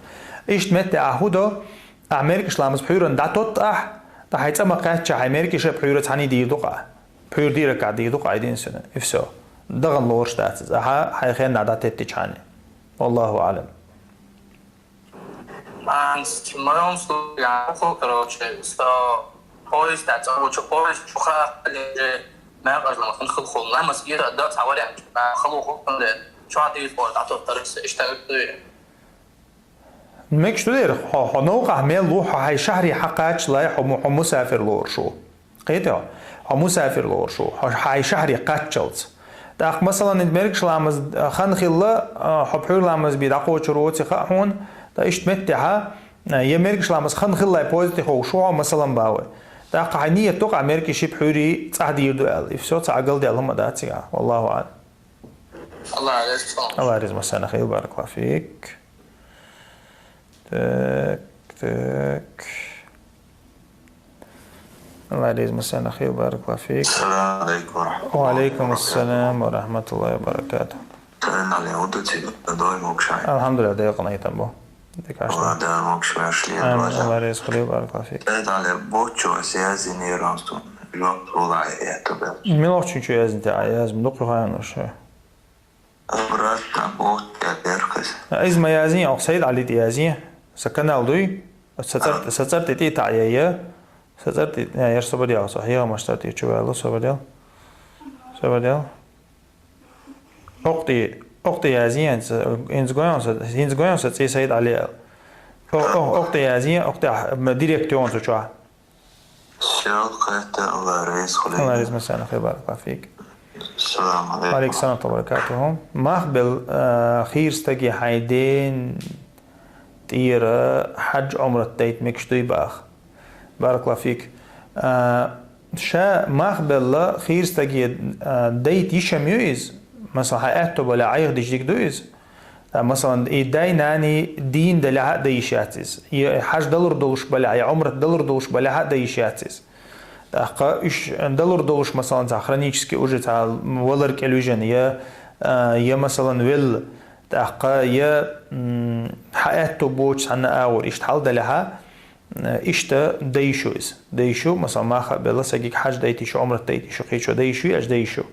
Иштта метте ахь хӀун до, ахь маьркӀаж ламаз пхьуьйранна дӀатотту ахь, ткъа хьайн цӀа ма кхаьчча, хьайн маьркӀажа а пхьуьйр а цхьаьний дийр ду-кх ахь. Пхьуьйр дийраккхахь дийр ду-кх ахь, единственное, и всё. Дахана лоруш дац иза. Ахьа хьайн хенахь дӀатеттичхьана. Валлаху аълам. Ан, в моём случае, я, короче, со поезд, а, короче, поезд чу хахкале, маьркӀаж ламаз хан хилла, ламаз ира да цхьа вариант, а, хало хӀокхунле, чохь дийца боху дӀатоттарх, иштта ду. Мегаш ду дера, хьо, хьо новкъахь мел ву, хьо хьайн шахьаре хьакхаччале, хьо му-, хьо мусафир лоруш ву. Кхетий хьо? Хьо мусафир лоруш ву, хьо хьайн шахьаре кхаччалц. ТӀаккха, масалан, и маьркӀаж ламаз хан хилла, а, хьо пхьуьйр ламаз бен дӀакхочур воций хаьа хьуна, ткъа иштта меттехьа, а, я маьркӀаж ламаз хан хиллале поезд тӀе ховш ву хьо, масалан, бан вай. ТӀаккха хьайн нийят ду-кх ахь маьркӀажий пхьуьйрий цӀахь дийр ду аьлла. И всё, цхьа а галдаьлла хӀума дац цигахь. Валлаху аълам. Алла реза хуьлда. Алла реза массарна хуьлда, баракаллаху фик. Так, так. Алла реза массарна хуьлда, баракаллаху фик. Салам алейкум ва рахматуллахи ва баракатух. Ва алейкум ассалам ва рахматуллахи ва баракатух. Тай Ӏали, хӀун ду цига, дой могуш ахь? Алхьамдулиллах, декъана хетам бу. Дика Ӏаш. Алла Дала могуш веш лела. Амин. Алла реза хуьлда, баракаллаху фик. Тай Ӏали, боччо ас яздинера ас тхуна. Жоп лула хьан, я ту бел. Мила вахчун чу яздинта, я язма дукха хьан уша. Обратно боху я берхъес. Иза ма язйин, оха Сайд Ӏали тӀе язйин. Сан канал дуй? Сан цӀар-, сан цӀар тӀе тӀе таӀ яй я. Сан цӀар тӀе, я, яр собар ял, со хьехамаш цӀар тӀе чу ваьлла, собар ял. Собар ял. Окху тӀе, окху тӀе язйин, хӀинца, хӀинца гойн сан, хӀинца гойн сан цӀе Сайд Ӏали аьлла. О-, о-, окху тӀе язйин, окху тӀе, м, директ йогӀун цу чохь. Шел кхетта, Алла реза хуьлда. Алла реза массарна хуьлда, баракаллаху фик. Салам алейкум. Ва алейкум салам ва баракатуху. Мах бел, а, хийра стаге хьайн ден тӀера хьаьж Ӏумрат дайта мегаш дуй баха. Баракаллаху фик. А, ша мах белла хийра стаге, а, дайта йиш ма ю иза. Масала, хьан аьтто бале, Ӏайха дича дика ду иза. Ткъа, масалан, и дай-наний дийна делахь а дан йиш яц иза. Я хьаьж далур долуш балахь, я Ӏумрат далур долуш балахь а дан йиш яц иза. ТӀаккха уьш далур долуш, масалан, цхьа хронически уже цхьа валар кӀелвижина, я, а, я, масалан, велла, тӀаккха я, м, хьан аьтто боцуш цхьанна агӀор иштта хьал далахь а, Иштта дайшу иза. Дайшу, масала, маха а белла, сагиг хьаж дайта йиш ю, Ӏумрат дайта йиш ю, кхечо дайшу, аш дайшу.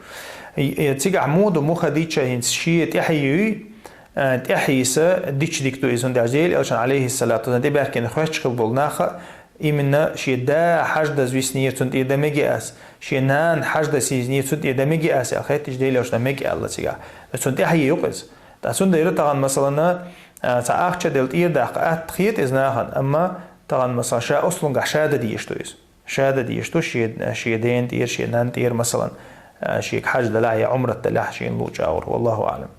Э, цигахь муха ду, муха дича хӀинца шен тӀехье юй, э, тӀехье йиса дича дика ду иза, хӀунда аьлча Делан Элчан, алейхиссалату вассалам, тӀебаьхкина хоьттуш хила болу наха, именно шен да хьаж даза виснера, цунна тӀера дан мега ас, шен нана хьаж даза виснера, цунна тӀера дан мега ас аьлла, хетташ Делан Элчано мега аьлла цигахь. Цунна тӀехье юкъ иза. Ткъа цундела тахана, масалана, а, цхьа ахча делла тӀера даккха атта хетий иза нахана, амма тахана, масалан, ша ослунгахь ша дан дезаш ду иза. Ша дан дезаш ду шен, шен дена тӀера, шен нанна тӀера, масалан, а, шега хьаж далахь я Ӏумрат далахь шена луъучу агӀор. Валлаху аӀлам.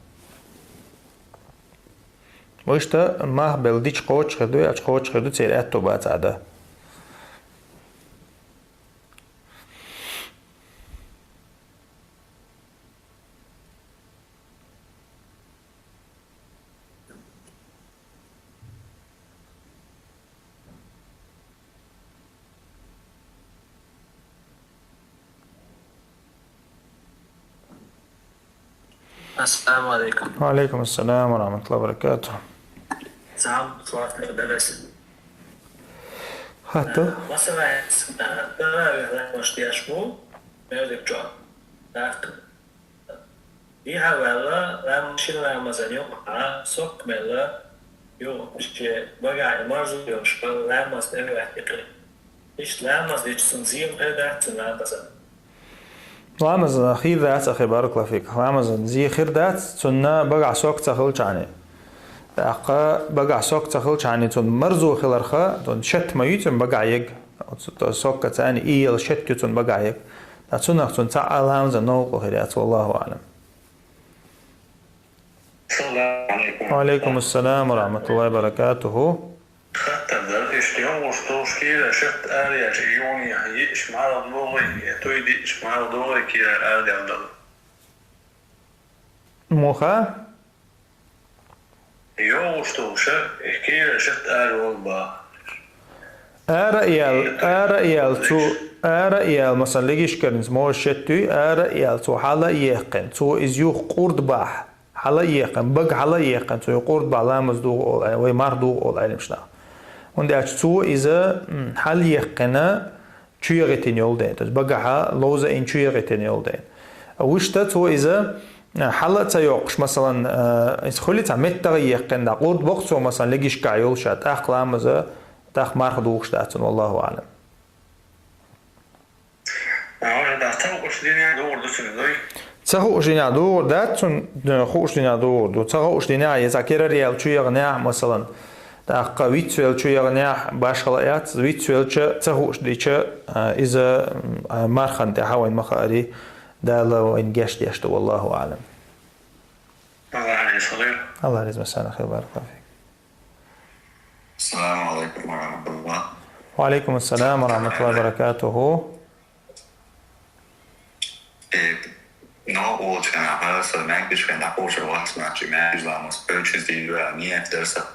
Вайшта мах белла дича кхочуш хир ду, яц кхочуш хир ду, церан аьтто бацахь дан. Ассаламу алейкум. Ва алейкум ассалам ва рахматуллахи ва баракатух. Салам, салам, дарас. Хатта? Масала, э, таравих ламаз деш бу, мевлид чохь. Так. Дехьа ваьлла, ламаз, шина ламазан юкъахь соккха мелла, юха шен багахь марзо йолуш ваьлла, ламаз тӀе ваьлла юкъе. Иштта ламаз дича цунна зе хир дац, цунна ламазан. Ламазан зе хир дац, ахи, баракаллаху фик. Ламазан зе хир дац, цунна багахь сок ца хилчахьана. ТӀаккха багахь сок ца хилчахьана, цунна марзо хиларх, цунна шатта ма ю цунна багахь ерг. Оцу соккаца и яла шатта ю цунна багахь ерг. Ткъа цунах цунна цхьа а ламазан новкъа хир яц, валлаху аӀлам. Салам алейкум. Ва алейкум ассалам ва рахматуллахи ва баракатуху. Хаттар дара, иштта йогӀуш долуш кийра шатта ара яьлча, юханехьа йиъаш марха догӀий, я туй диъаш марха догӀий кийра ара даьлла дала? Муха? ЙогӀуш долуш, кийра шатта ара вала баха. Ара а яьлла, ара а яьлла, цо, ара а яьлла, масалан, легишкарница можа шатта юй, ара а яьлла, цо хьала а яьккхина, цо иза юха къурд бахь, хьала а яьккхина, бага хьала а яьккхина, цо юха къурд бахь ламаз дугӀу олу, вай марха дугӀу олу Ӏеламнаха. ХӀунда аьлча цо иза, м, хьала яьккхина, чу яхийтина йолу дела, то есть багахьа ловза а йина чу яхийтина йолу дела. Вуьшта цо иза, а, хьала а ца йоккхуш, масалан, а, иза хуьлий цхьа меттах а яьккхина, дӀа къурд боккху цо, масалан, легишкахь йолуш, тӀаккха ламаза, тӀаккха марха дугӀуш дац цунна, валлаху аӀлам. А, ца хууш динехь дугӀур ду цуьнан, дуй? Ца хууш динехь дугӀур дац цунна, хууш динехь дугӀур ду. Ца хууш динехь, я цхьа керара яьлла чу яханехь, масалан, тӀаккха вицвелла чу яханехь, башхала яц, вицвелча, ца хууш дича, а, иза, а, мархана тӀехь вайн ма хаарий, Дала вайна гечдеш ду, валлаху аӀлам. Аллах реза хуьлда. Аллах реза хуьлда, баракаллаху фик. Ассаламу алейкум ва рахматуллах. Ва алейкум ассалам ва рахматуллахи ва баракатуху. Э, но улучшена, пожалуйста, мягкий швен, да, получше вас, значит, мягкий ламаз, очень здесь, да, не, это, да.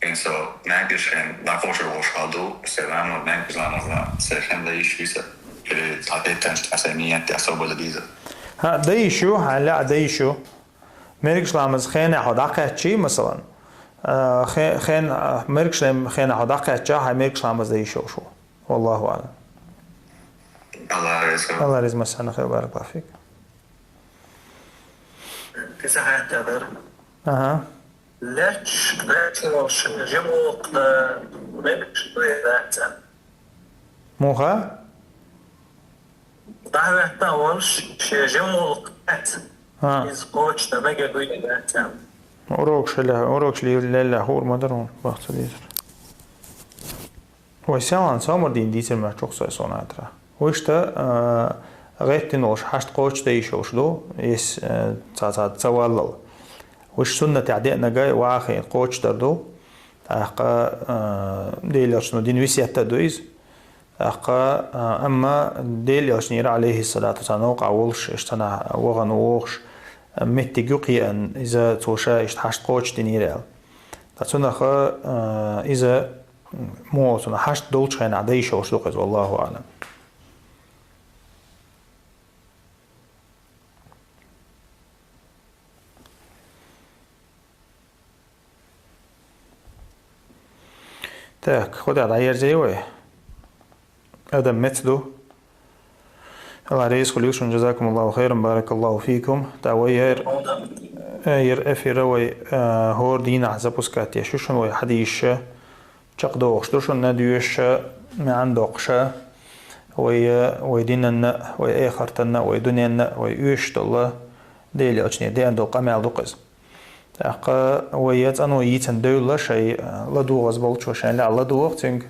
Ин со мегаш хен дӀакхочур волуш хьал ду, се ламаз, мегаш ламаз, се хен дан йиш йиса, или цхьа теттанаш тӀе аса ният тӀе особо дан дийза. ХӀа, дан йиш ю, хьан лаьа дан йиш ю. Мергаш ламаз хенахь хьо дӀакхаьччий, масалан. А, хе-, хен, а, мергаш лам-, хенахь хьо дӀакхаьчча, хьан мергаш ламаз дан йиш йолуш ву. Валлаху аӀлам. Аллах реза хуьлда. Аллах реза, массарна хир, баракаллаху фик. Кхин цхьа хаттар дара. Аха. Лаьтташ, лаьтташ волуш жима воккха мегаш дуй дац. Муха? ДӀахӀоьттина волуш шен жима воккха лаьтта. А. Иза кхочушдан мегар дуй дац. Урокаш ле-, урокаш ле-, лелла хуур ма дара хьуна, бахца дезар. Вай селхана сомар дийна дийцар моьтту чохь сой суна атра. Вуьшта, а, гӀеттина волуш хьашт кхочушдан йиш йолуш ду, эс, а, ца, ца, ца валлал. Вуьш суннатехь деанага вахийна кхочушдар ду. ТӀаккха, а, Делан Элчано дина весет а ду иза. ТӀаккха, а, амма Делан Элчанера, алейхиссалату вассалам, новкъахь волуш, иштта цхьанхьа вахана вогӀуш, а, меттиг ю кхиъна, иза цо ша иштта хьашт кхочушдинера аьлла. Ткъа цунах, а, иза Муха цунах хьашт долчу хенахь дан йиш йолуш ду-кх иза, валлаху аӀлам. Так, хӀаьта дӀаерзай вай. Адам меца ду. Аллах реза хуьлийла шуна, جزاكم الله خيرا، بارك الله فيكم. ТӀаккха вай ер, ер эфир вай, а, хӀора дийнахьа запускать еш ю шуна, вай хьадисаш чакхдохуш ду шуна, доьшуш, маьӀна доккхуш. Вай, вай динанна, вай эхартанна, вай дуненна, вай оьшуш долу Делан элчане деана долу къамел ду-кх иза. ТӀаккха вай цӀано йийцина девлла шайн ладугӀуш болчо, шайн лаьа ладугӀу цуьнга,